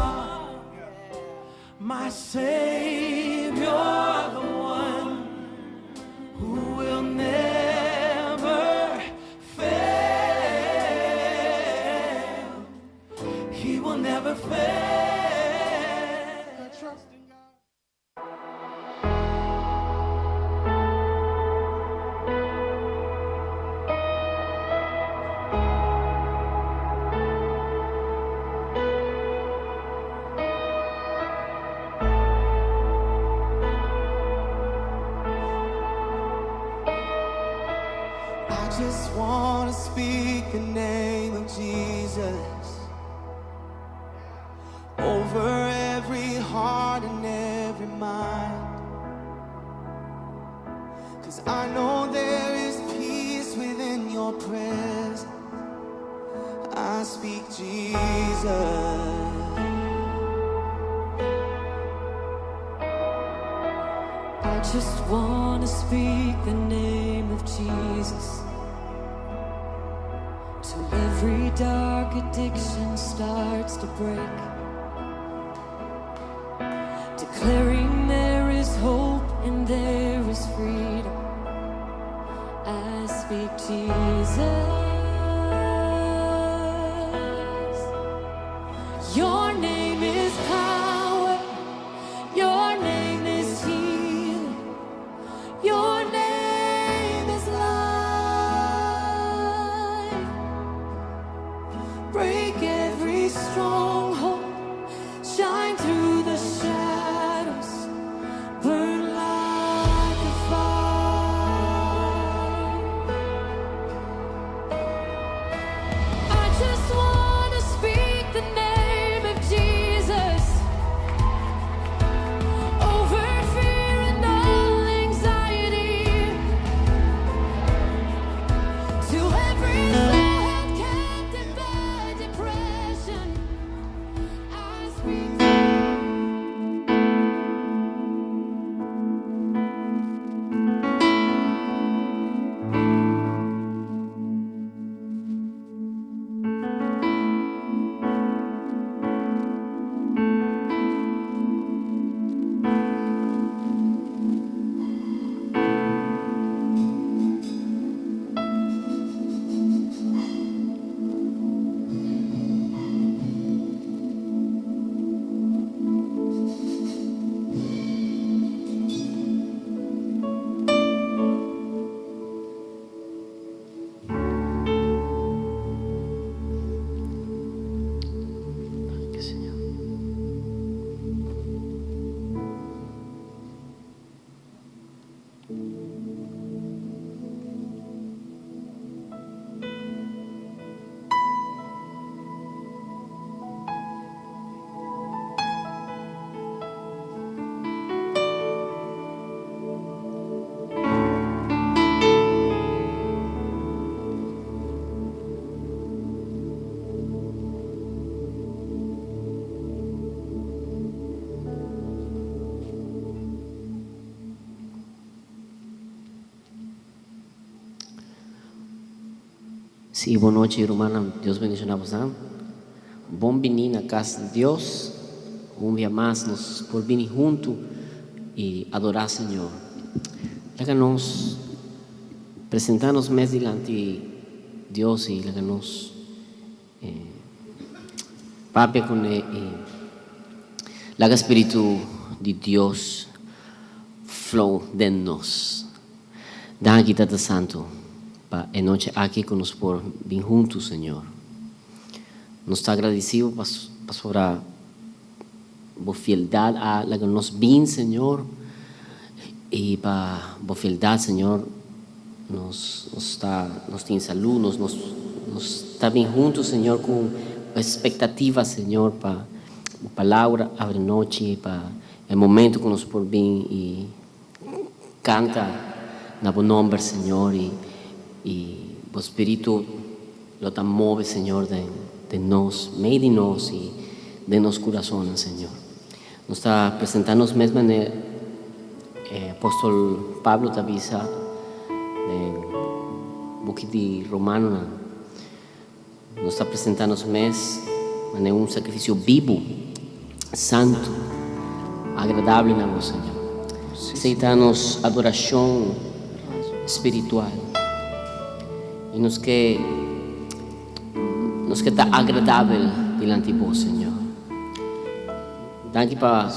are my Savior, the one who will never fail. He will never fail. I trust in God. I just want to speak the name of Jesus over every heart and every mind. Cause I know there is peace within your presence. I speak Jesus. I just wanna speak the name of Jesus till every dark addiction starts to break. Declaring there is hope and there is freedom. I speak Jesus. Your name is power. Your name is healing. Your name is life. Break every stronghold. Shine through the shadows. Burn like a fire. I just wanna speak the name of Jesus over fear and all anxiety. To every soul held captive by depression, I speak. Danki, Señor. Sí, bon nochi, rumannan. Dios bendishoná boso. Bon bini na kas di Dios. Un dia mas nos por bini huntu i adorá Señor. Laga nos presentá nos mes dilanti Dios i laga nos eh, papia kuné i laga Spiritu di Dios flow den nos. Danki, Tata Santu, pa e nochi aki ku nos por bin huntu, Señor. Nos ta agradesido pa pasobra bo fieldat a laga nos bin, Señor, i pa bo fieldat, Señor, nos nos ta nos tin salú, nos nos nos ta bin huntu, Señor, ku ekspektativa, Señor, pa bo palabra awe nochi, pa e momento ku nos por bin i kanta na bo nòmber, Señor, i i bo spiritu lo ta move, Señor, den den nos, mei di nos i den nos kurasonnan, Señor. Nos ta presentá nos mes manera e apòstol Pablo ta bisa den buki di Romanonan. Nos ta presentá nos mes manera un sakrifisio bibu. Santu, agradabel na Bo, Señor. Acepta nos adoracion spiritual. Y nos ke ta agradabel dilanti Bo, Señor. Danki pa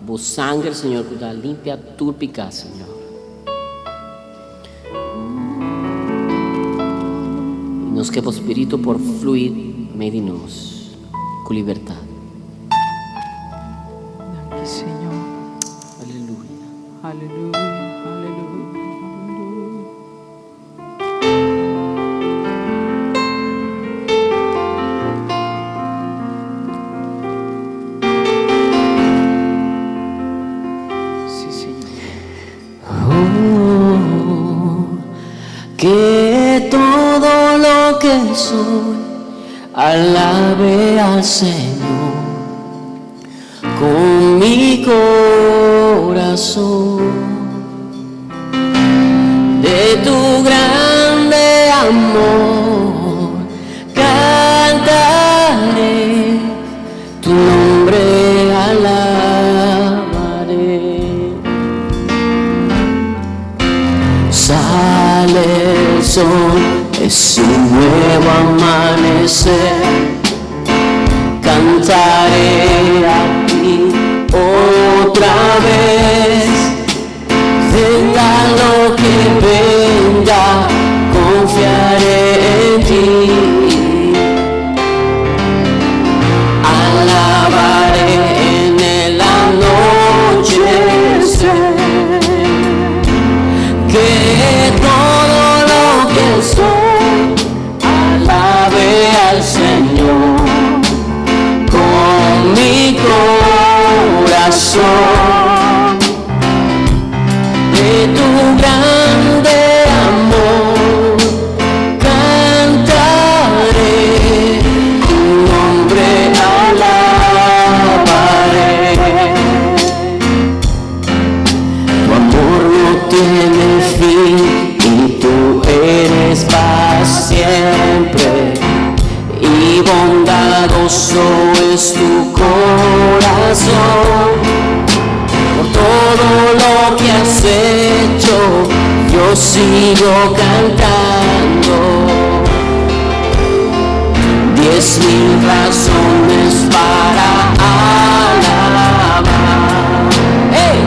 Bo sanger, Señor, cu ta limpia tur pica, Señor. Y nos ke Bo Spirito por flui medio di nos cu libertad. Danki, Señor. Aleluya. Aleluya, aleluya, aleluya. Sí, Señor. Oh, que todo lo que soy alabe al Señor con mi corazón. De tu grande amor cantaré, tu nombre alabaré. Sale el sol, es un nuevo amanecer. Cantaré a ti otra vez. Venga lo que venga, confiaré en ti. Alabaré en el anochecer. Que todo lo que soy alabe al Señor con mi corazón. De tu grande amor cantaré, tu nombre alabaré. Tu amor no tiene fin y tú eres para siempre. Y bondadoso es tu corazón. Por todo lo que has hecho, yo sigo cantando. 10.000 razones para alabar. ¡Hey!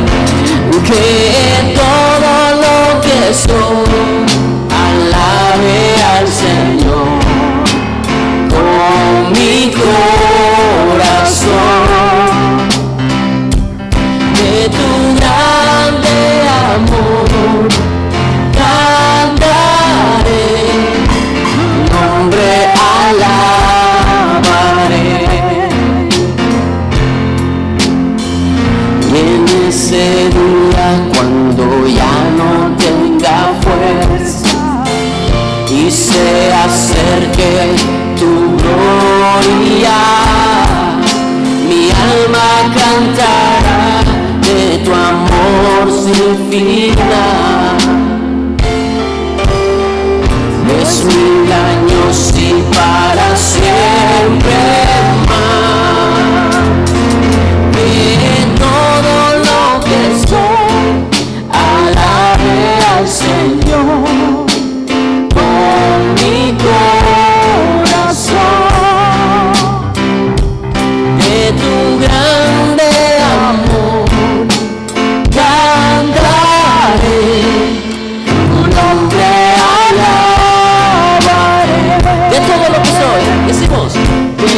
Que todo lo que soy alabe al Señor con mi corazón. De tu grande amor cantaré, tu nombre alabaré. Y en ese día cuando ya no tenga fuerza y se acerque tu gloria, mi alma cantará de tu amor sin final. 10.000 años y para siempre más. Que todo lo que soy alabe al Señor con mi corazón. De tu grande amor cantaré, tu nombre alabaré. De todo lo que soy, decimos. Que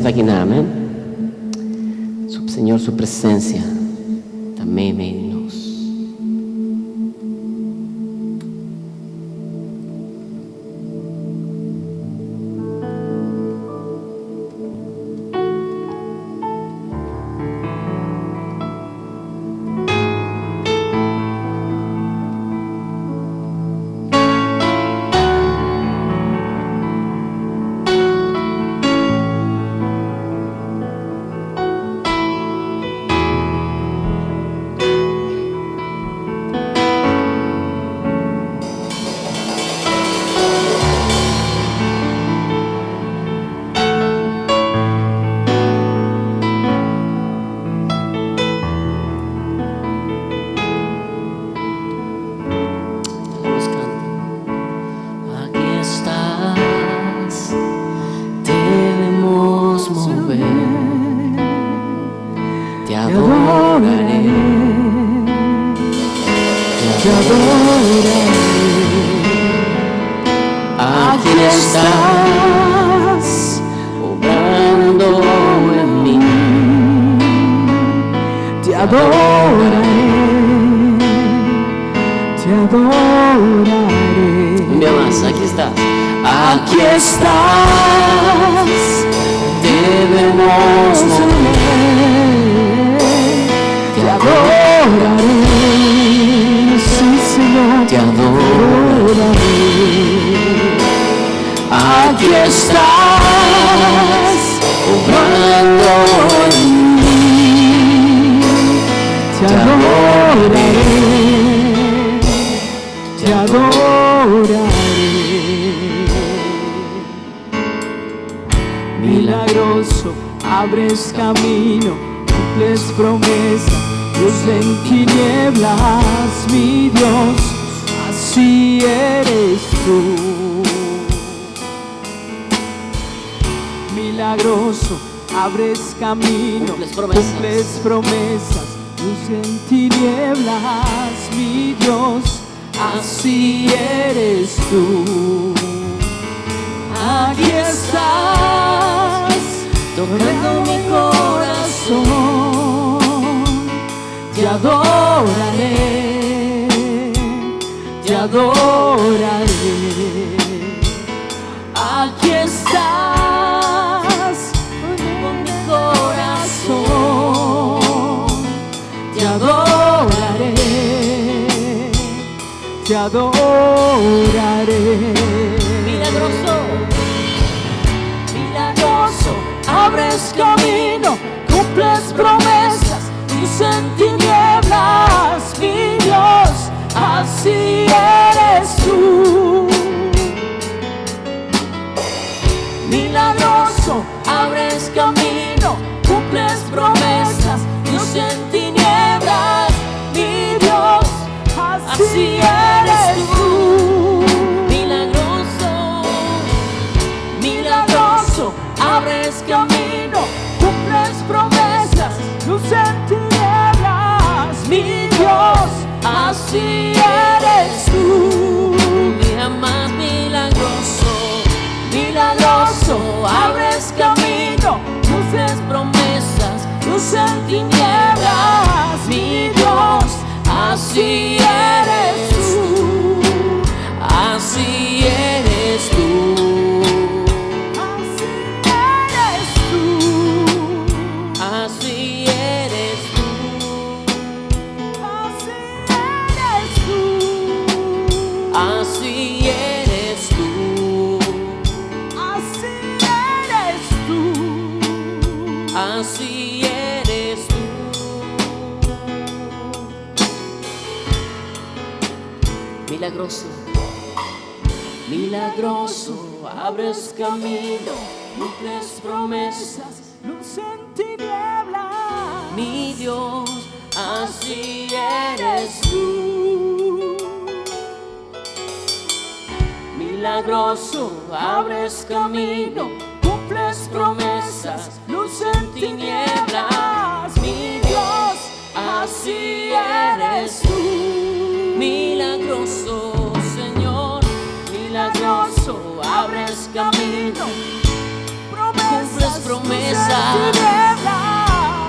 Ta aki na, amen. Su Señor su presencia ta meimei di nos. Nos canta. Aquí estás, debemos mover. Te adoraré. Te adoraré. Aquí estás, obrando en mí. Te adoraré, te adoraré. Un día más, aquí estás. Aquí estás, debemos mover. Te adoraré, sí, Señor, Te adoraré. Aquí estás, obrando en mí. Te adoraré, te adoraré. Milagroso, abres camino, cumples promesa, luz en tinieblas, mi Dios, así eres tú. Milagroso, abres camino, Cumples promesas. cumples promesas, luz en tinieblas, mi Dios, así eres tú. Aquí estás, Tocando mi corazón. Te adoraré, te adoraré. Aquí estás, Con mi corazón. te adoraré, te adoraré. Milagroso. Milagroso, abres camino, cumples promesas, luz en tinieblas, mi Dios, así eres tú. Milagroso, abres camino, cumples promesas, luz en tinieblas, mi Dios, así eres tú. Milagroso. Milagroso, abres camino, cumples promesas, luz en tinieblas, mi Dios, así eres tú. Mira más milagroso. Milagroso, abres camino, Cumples promesas, luz en tinieblas, mi Dios, así eres tú. Así eres tú. Así eres tú. Así eres tú. Así eres tú. Así eres tú. Así eres tú. Así eres tú. Milagroso, milagroso, abres camino, cumples promesas, Luz en tinieblas. Mi Dios, así eres tú. Milagroso, abres camino, cumples promesas, luz en tinieblas, mi Dios, así eres tú. Milagroso, Señor, Milagroso, abres camino, cumples promesas, promesas.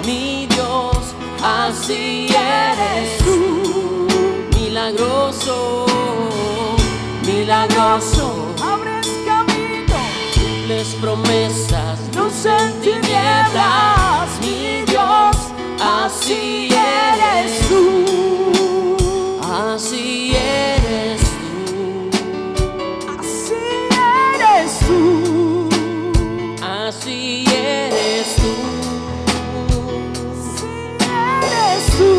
Mi Dios, así eres tú. Milagroso, milagroso. Abres camino, Cumples promesas, luz en tinieblas, mi Dios, así eres eres tú. Así eres tú. Así eres tú. Así eres tú. Así eres tú.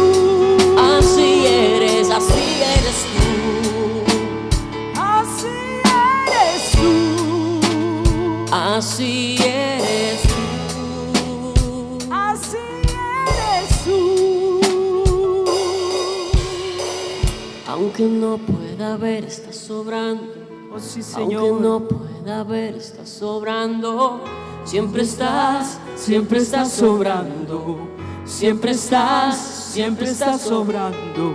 Así eres, así eres tú. Así eres tú. Así eres tú. Así eres tú. Aunque no pueda ver, está sobrando. Oh sí, Aunque Señor. no pueda ver, está sobrando. Siempre estás, siempre estás sobrando. Siempre estás, siempre estás sobrando. sobrando.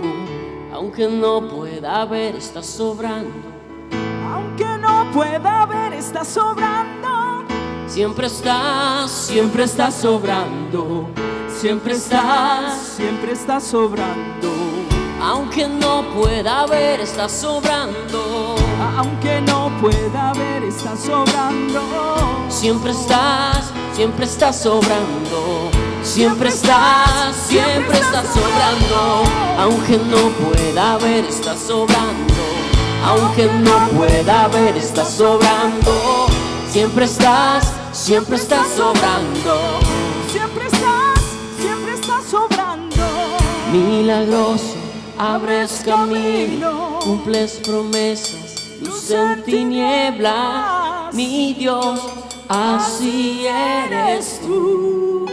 Aunque no pueda ver, está sobrando. Aunque no pueda ver, está sobrando. Siempre estás, siempre estás sobrando. Siempre estás, Siempre está sobrando. aunque no pueda ver, está sobrando. Aunque no pueda ver, está sobrando. Siempre estás, siempre estás sobrando. Siempre estás, siempre estás sobrando. Aunque no pueda ver, está sobrando. Aunque no pueda ver, está sobrando. Siempre estás, siempre estás sobrando. Siempre estás, siempre estás sobrando. Milagroso, abres camino, cumples promesas, luz en tinieblas, mi Dios, así eres tú.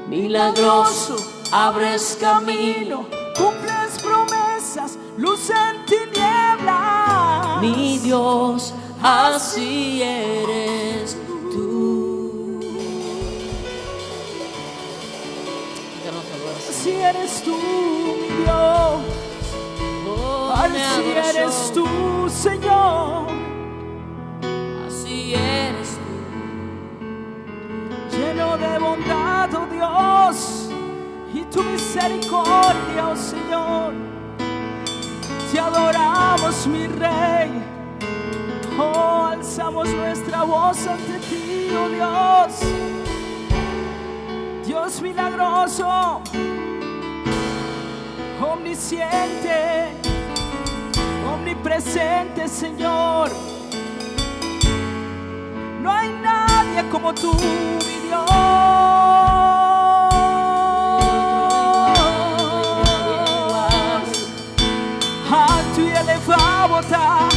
Milagroso, abres camino, Cumples promesas, luz en tinieblas. mi Dios, así eres tú. Así eres tú, mi Dios. Oh, Así eres tú, Señor. Así eres tú. Lleno de bondad, oh Dios, y tu misericordia, oh Señor. Te adoramos, mi Rey. Oh, alzamos nuestra voz ante ti, oh Dios. Dios milagroso, omnisciente, omnipresente, Señor. No hay nadie como tú, mi Dios. Alto y elevado está,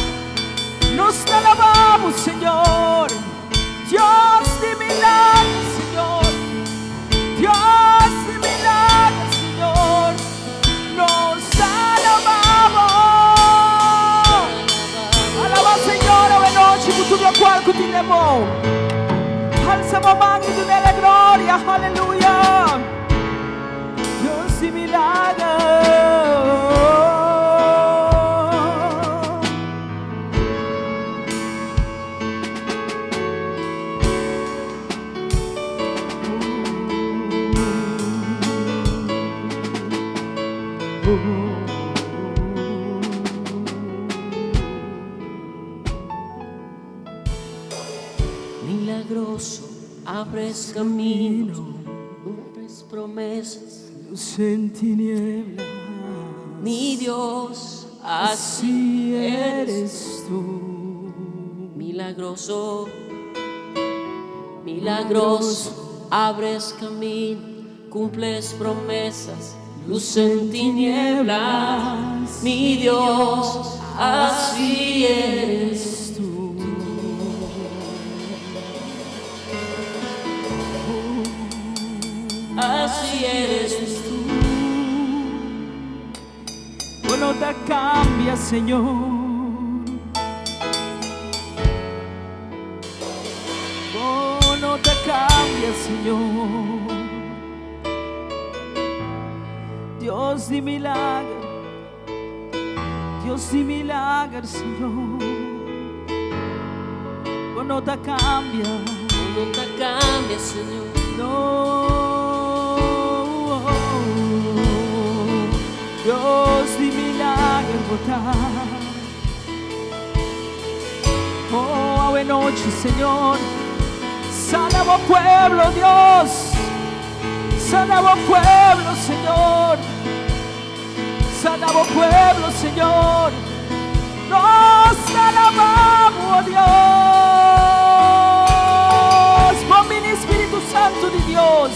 nos te alabamos, Señor. Dios de milagros, Señor. Dios de milagros, Señor. Nos alabamos. Alaba, Señor, noche, futuro cual cutinemo. Alza mamá y dile la gloria, aleluya. Dios de milagros. Milagroso, abres caminos, cumples promesas, Luz en tinieblas, mi Dios, así así eres. eres tú. Milagroso, milagroso, abres camino, cumples promesas, luz en tinieblas, mi Dios, así eres tú. Así eres tú. Oh, no te cambia, Señor. Oh, no te cambia, Señor. Dios de milagro, Dios de milagro, Señor. Oh, no ta kambia. Bo no ta kambia, Señor. No. Dios di milager bo ta. Oh, awe nochi, Señor. Sana bo pueblo, Dios. Sana bo pueblo, Señor. Sana bo pueblo, Señor. Nos ta alabá bo, Dios. Bon bini, Spiritu Santu di Dios.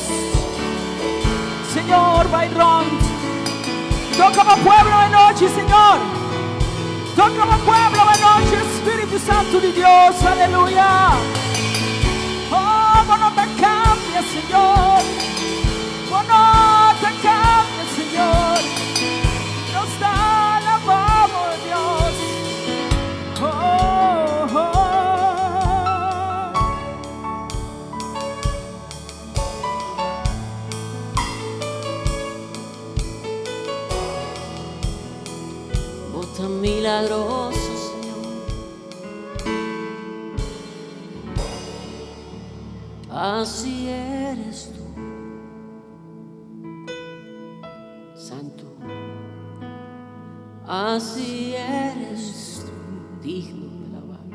Señor, bai rònt. Toka bo pueblo awe nochi, Señor. Toka bo pueblo awe nochi, Spiritu Santu di Dios. Aleluya. Oh, bo no ta kambia, Señor. Bo no ta kambia, Señor. Nos ta alabá bo, Dios. Oh, oh. Bo ta milagroso, Señor. Así eres tú, Santo. Así eres tú, digno de alabar.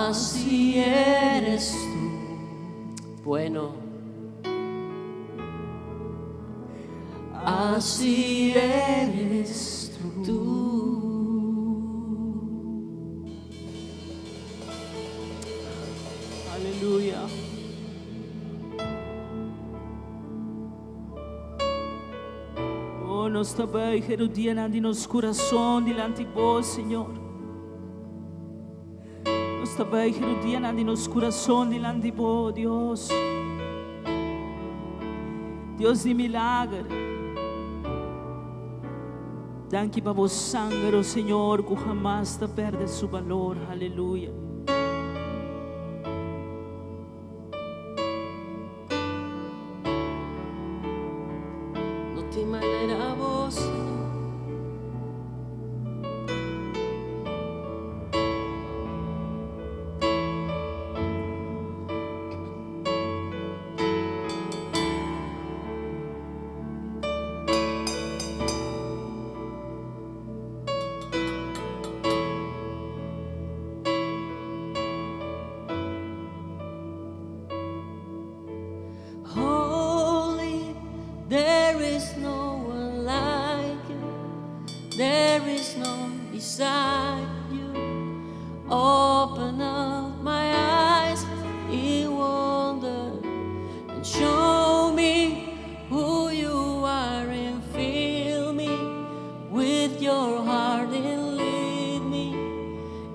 Así eres tú, bueno. Así eres tú. Aleluya. Oh, nos ta buig e rudianan di nos kurason dilanti bo, Señor. Nos ta buig e rudianan di nos kurason dilanti bo, Dios. Dios di milager. Danki pa bo sanger, oh Señor, ku hamas ta perde su balor. Aleluya. No tin manera bo, Señor. Holy, there is no one like you. There is none beside you. Open up my eyes in wonder and show me who you are and fill me with your heart and lead me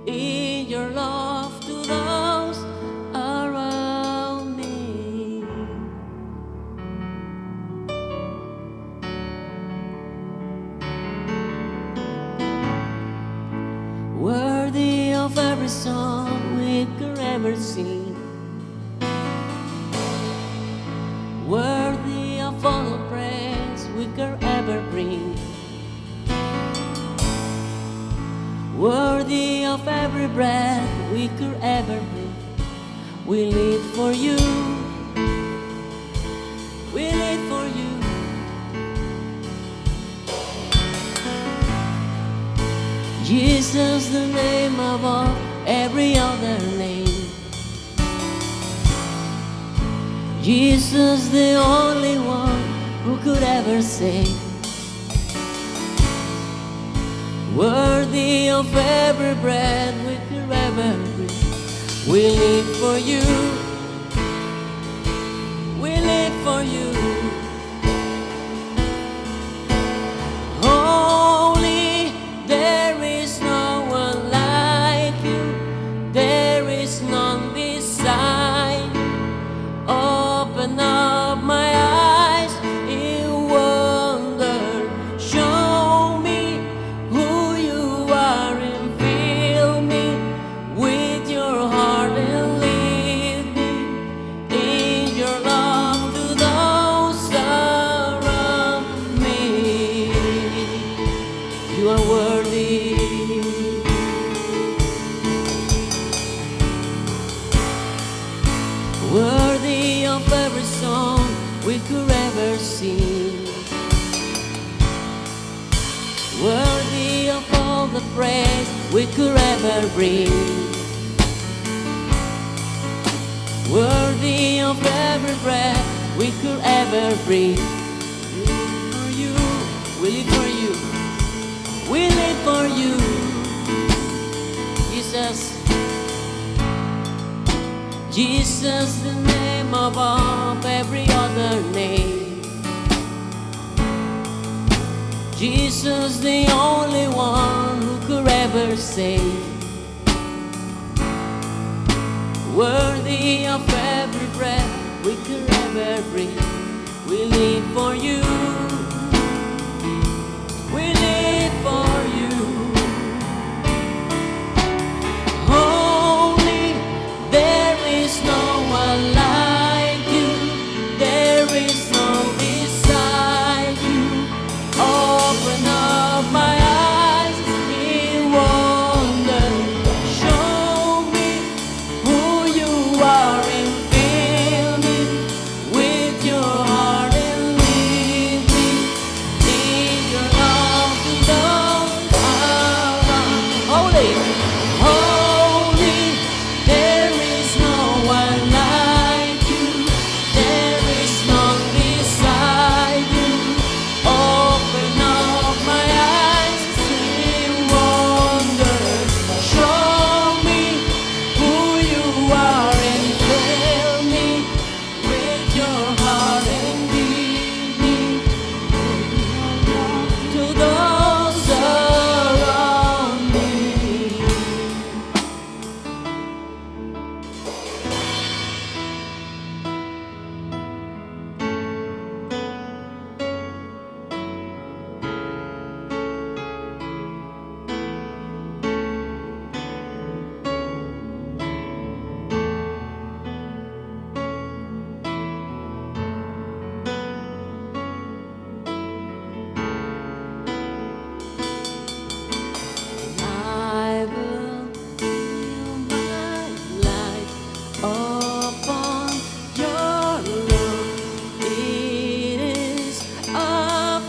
in your love to those around me. Worthy of every song we could ever sing. Worthy of all the praise we could ever bring. Worthy of every breath we could ever breathe. We live for you. We live for you. Jesus, the name above every other name. Jesus, the only one who could ever save. Worthy of every breath we could ever breathe. We live for you. We live for you. Holy, there is no one like you. There is none beside you. Open up my eyes in wonder. Show me who you are and fill me with your heart and lead me in your love to those. we could ever sing. Worthy of all the praise we could ever bring. Worthy of every breath we could ever breathe. We live for you, we live for you, we live for you, Jesus. Jesus, the name above every other name. Jesus, the only one who could ever save. Worthy of every breath we could ever breathe. We live for you. We live for you. Holy, there is no one like you. There is no beside you. Open up my eyes in wonder. Show me who you are and fill me with your heart and lead me in your love to those around. Holy, holy, there is no one like you. There is none beside you. Open up my eyes in wonder. Show me who you are and fill me with your heart and lead me to those around me. I will build my life upon your love. It is a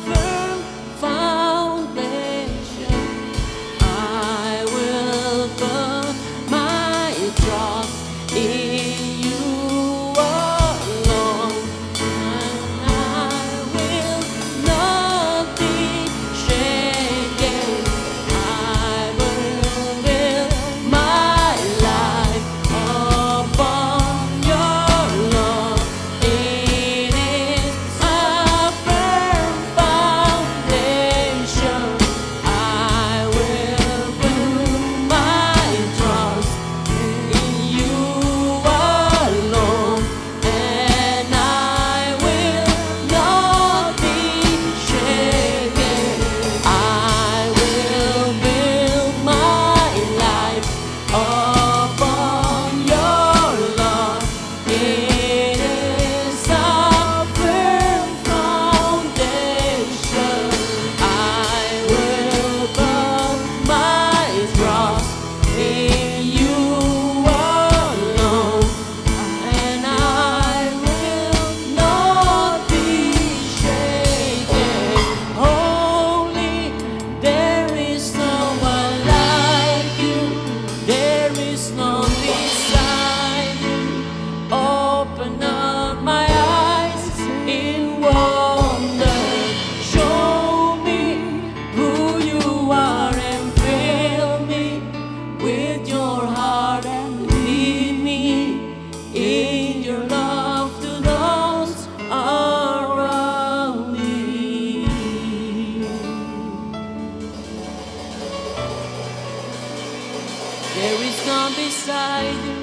firm foundation. I will put my trust in you alone, and I will not be shaken. I will build my life upon your love. It is a firm foundation. I will put my trust in you alone, and I will not be shaken. I will build my life upon your love. It is a firm foundation. I will put my trust in you alone, and I will not be shaken. Holy, there is no one like you. There is none beside you. Open up my eyes in wonder. Show me who you are and fill me with your heart and lead me in your love to those around me. There is none beside you.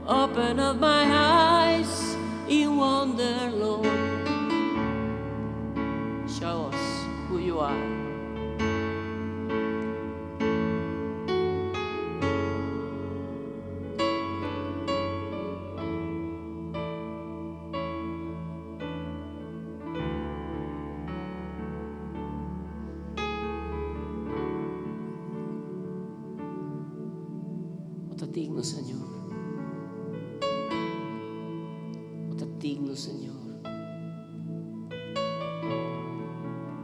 Open up my eyes in wonder, Lord. Show us who you are. Bo ta digno, Señor. Bo ta digno. pidiendo, Señor.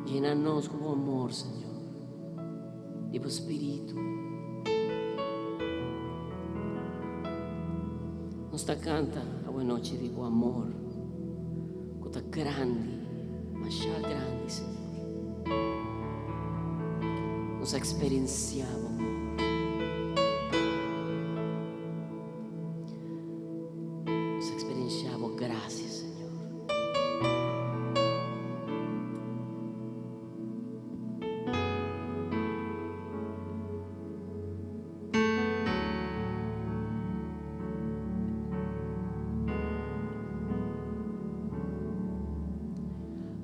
Llénanos con amor, Señor, di bo Spiritu. Nos ta canta awe nochi di bo amor, cu ta grandi, masha grandi, Señor. Nos a experiencia bo amor. Nos a experiencia bo gracia, Señor.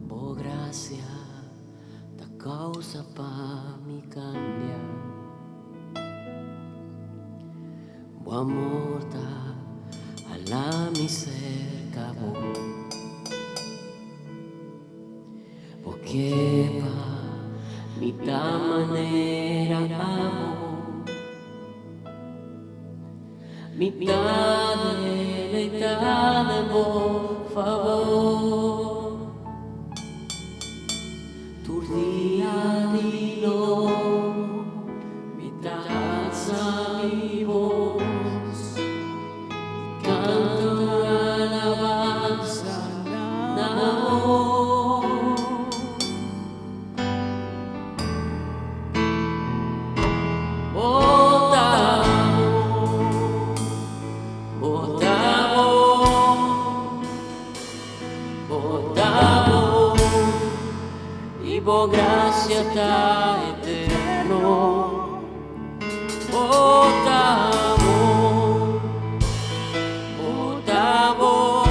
Bo gracia ta causa pa mi cambia. Bo amor ta hala mi cerca bo. Bo ke pa mi ta manera abo. Mi ta deleita den bo favor. Tur dia di nobo mi ta alsa mi bos i canta un alabansa na bo. Bo ta bon, bo ta bon, bo ta bon, i bo gracia ta eterno. Bo ta bon, bo ta bon,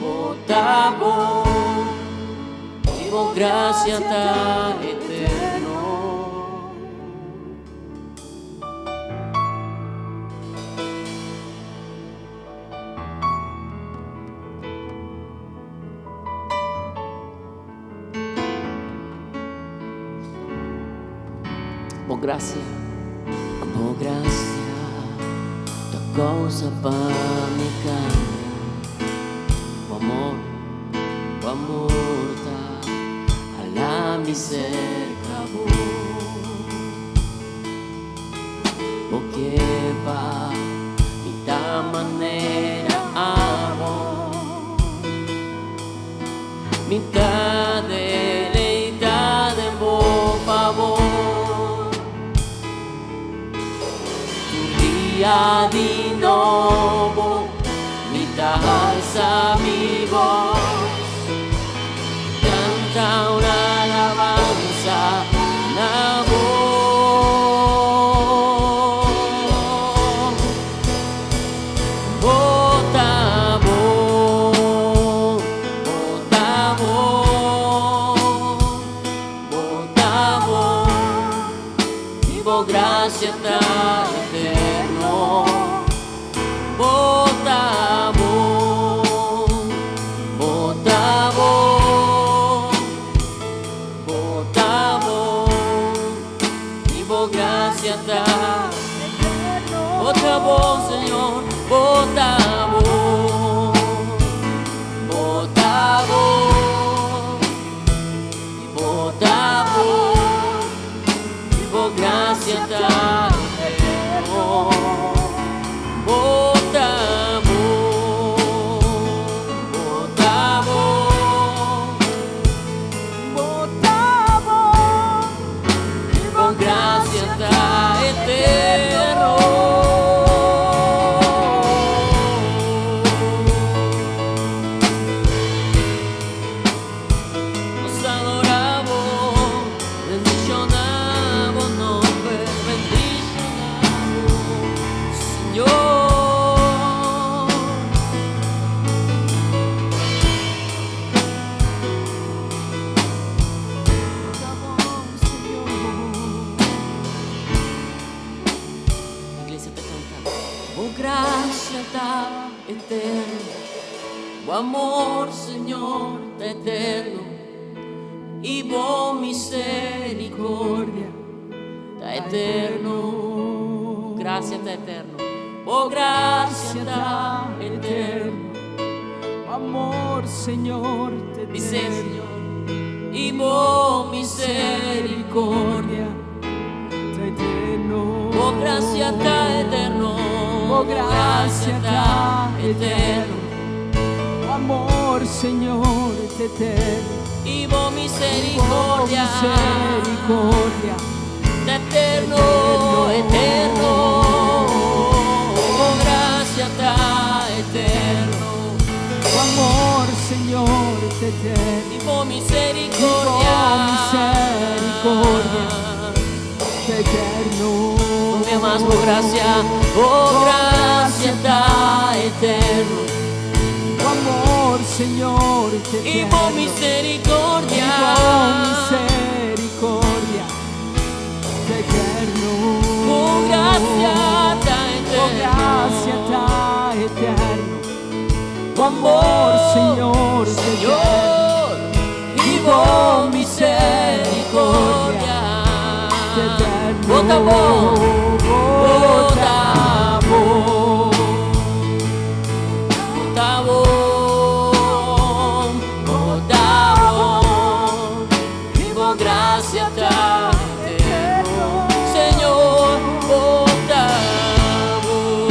bo ta bon, i bo gracia ta eterno. Bo gracia, bo gracia ta causa pa mi cambia. Bo amor, bo amor ta hala mi cerca bo. Bo ke pa mi ta manera abo. Mi ta deleita den bo favor. Tur dia di nobo mi ta alsa mi bos. Canta un alabansa na bo. Bo ta bon, bo ta bon, bo ta bon, i bo gracia ta eterno. Bo ta bon, bo ta bon, bo ta bon, i bo gracia ta eterno. Bo ta bon, Señor, bo ta bon, bo ta bon, bo ta bon, i bo gracia ta eterno. Bo ta bon, bo ta bon, Bo ta bon, i bo gracia ta eterno. Nos adoramos, bendicionamos nombre, bendicionamos, Señor. Bo ta bon, Señor. Iglesia ta canta. Bo gracia ta eterno, bo amor, Señor, ta eterno, i bo misericordia ta eterno. Gracia ta eterno, bo gracia ta eterno. Amor, Señor, te Dice, Señor, y bo misericordia, ta eterno. Bo gracia ta eterno, Bo gracia ta eterno. Amor, Señor, ta eterno. Y bo misericordia, Bo misericordia, ta eterno, eterno. Bo gracia ta eterno. Bo amor, Señor, ta eterno. Y bo misericordia, Y bo misericordia, ta eterno. Mi mas bo gracia, bo gracia ta eterno. Bo amor, Señor, ta Y eterno. bo misericordia, Y bo misericordia, ta eterno. Bo gracia ta Bo eterno. gracia ta eterno. Bo amor, Señor, ta eterno. Señor, y bo misericordia, Ta eterno. Bo ta bon, Bo ta bon, bo ta bon, bo ta bon, y bo gracia ta eterno, Señor, bo ta bon.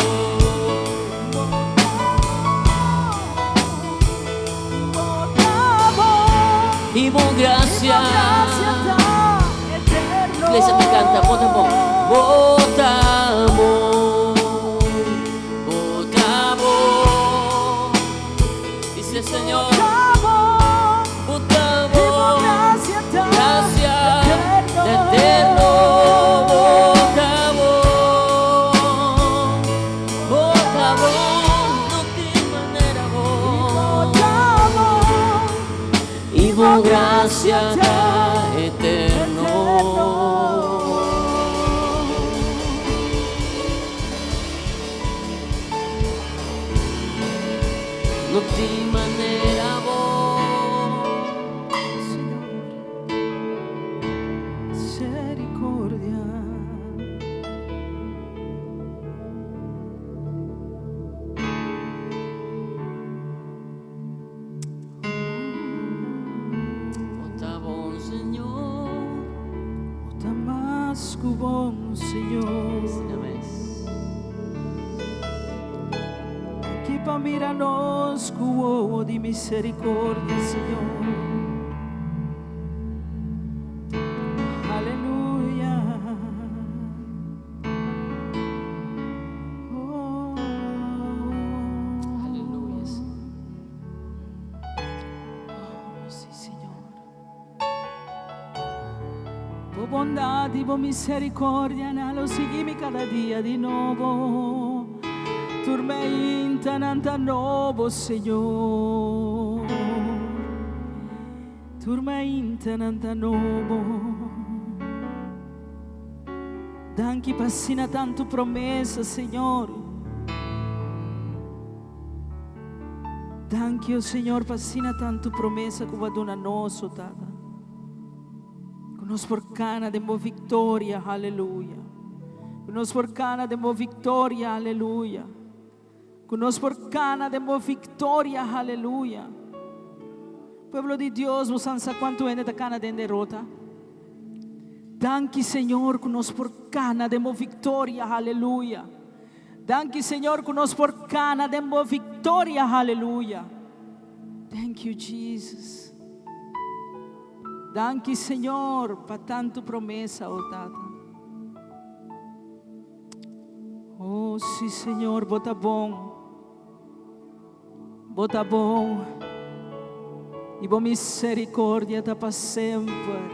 Bo ta bon. Y bo gracia, Gracia ta eterno. Iglesia ta canta, bo ta bon. Bo ta bon, bo ta bon. Dice el Señor, bo ta bon, Gracia ta gracia eterno. eterno, bo ta bon, bo ta bon, no tin manera bon. Y bo gracia ta eterno. No tin manera bon. Señor, misericordia. Bo ta bon, Señor. Bo ta mas cu bon, Señor. Amén. Aki pa mira nos cu wowo di misericordia, Señor. Aleluya. Oh. Aleluya. Oh, sí, Señor. Bo bondad y bo misericordia lo sigui mi cada dia di nobo. Tur mainta nan ta nobo, Señor. Tur mainta nan ta nobo. Danki pa asina tanto promesa, Señor. Danki, oh Señor, pa asina tanto promesa cu bo a duna nos, oh Tata. Cu nos por cana den bo victoria, aleluya. Cu nos por cana den bo victoria, aleluya. Cu nos por cana den bo victoria, aleluya. Pueblo di Dios, bo sa cuanto hende ta cana den derota? Danki, Señor, cu nos por cana den bo victoria, aleluya. Danki, Señor, cu nos por cana den bo victoria, aleluya. Thank you, Jesus. Danki, Señor, pa tanto promesa, oh Tata. Oh, sí, Señor, bo ta bon. Bo ta bon. Y bo misericordia ta pa semper.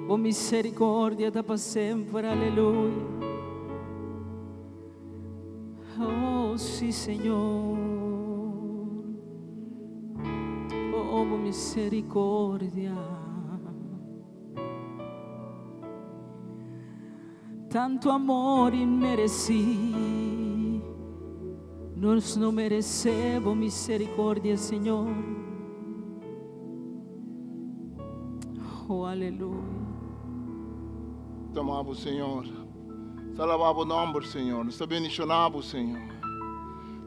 Bo misericordia ta pa semper, aleluya. Oh, sí, Señor. Oh, bo misericordia. Tanto amor inmereci. Nos no merecemos misericordia, Señor. Oh, aleluya. Ta ama Señor. Ta alaba bo nomber, Señor. Nos ta bendiciona, Señor.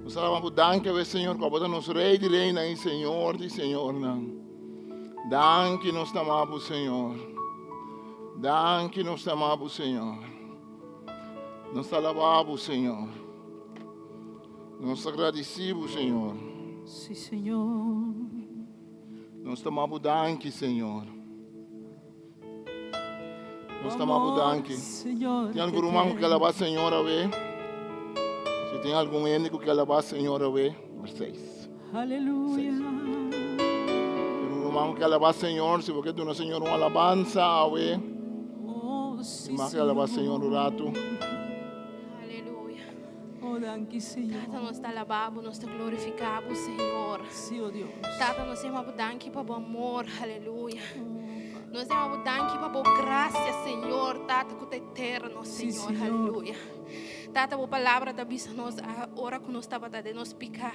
Nos ta alabá bo danki awe, Señor, ku abo ta nos Rei di reinan i Señor di señornan. Danki nos ta ama bo, Señor. Danki nos ta ama bo, Señor. Nos ta alabá bo, Señor. Nos ta gradisí bo, Señor. Sí, Señor. Nos ta ama bo danki, Señor. Nos ta ama bo danki. Tin algun ruman ku ke alabá Señor awe? Si tin algun hende ku ke alabá Señor awe, vers 6. Aleluya. Tin un ruman ku ke alabá Señor, si bo ke duna Señor un alabansa awe, Oh, sí, si mas ke alabá Señor un ratu. Aleluya. Oh, danki, Señor. Tata, nos ta alabá bo, nos ta glorifiká bo, Señor. Sí, oh Dios. Tata, nos ta yama bo danki pa bo amor, aleluya. Nos ta yama bo danki pa bo grasia, Señor, Tata, ku ta eterno, Sí, Señor, Señor. aleluya. Tata, bo palabra ta bisa nos a ora ku nos tabata den nos piká.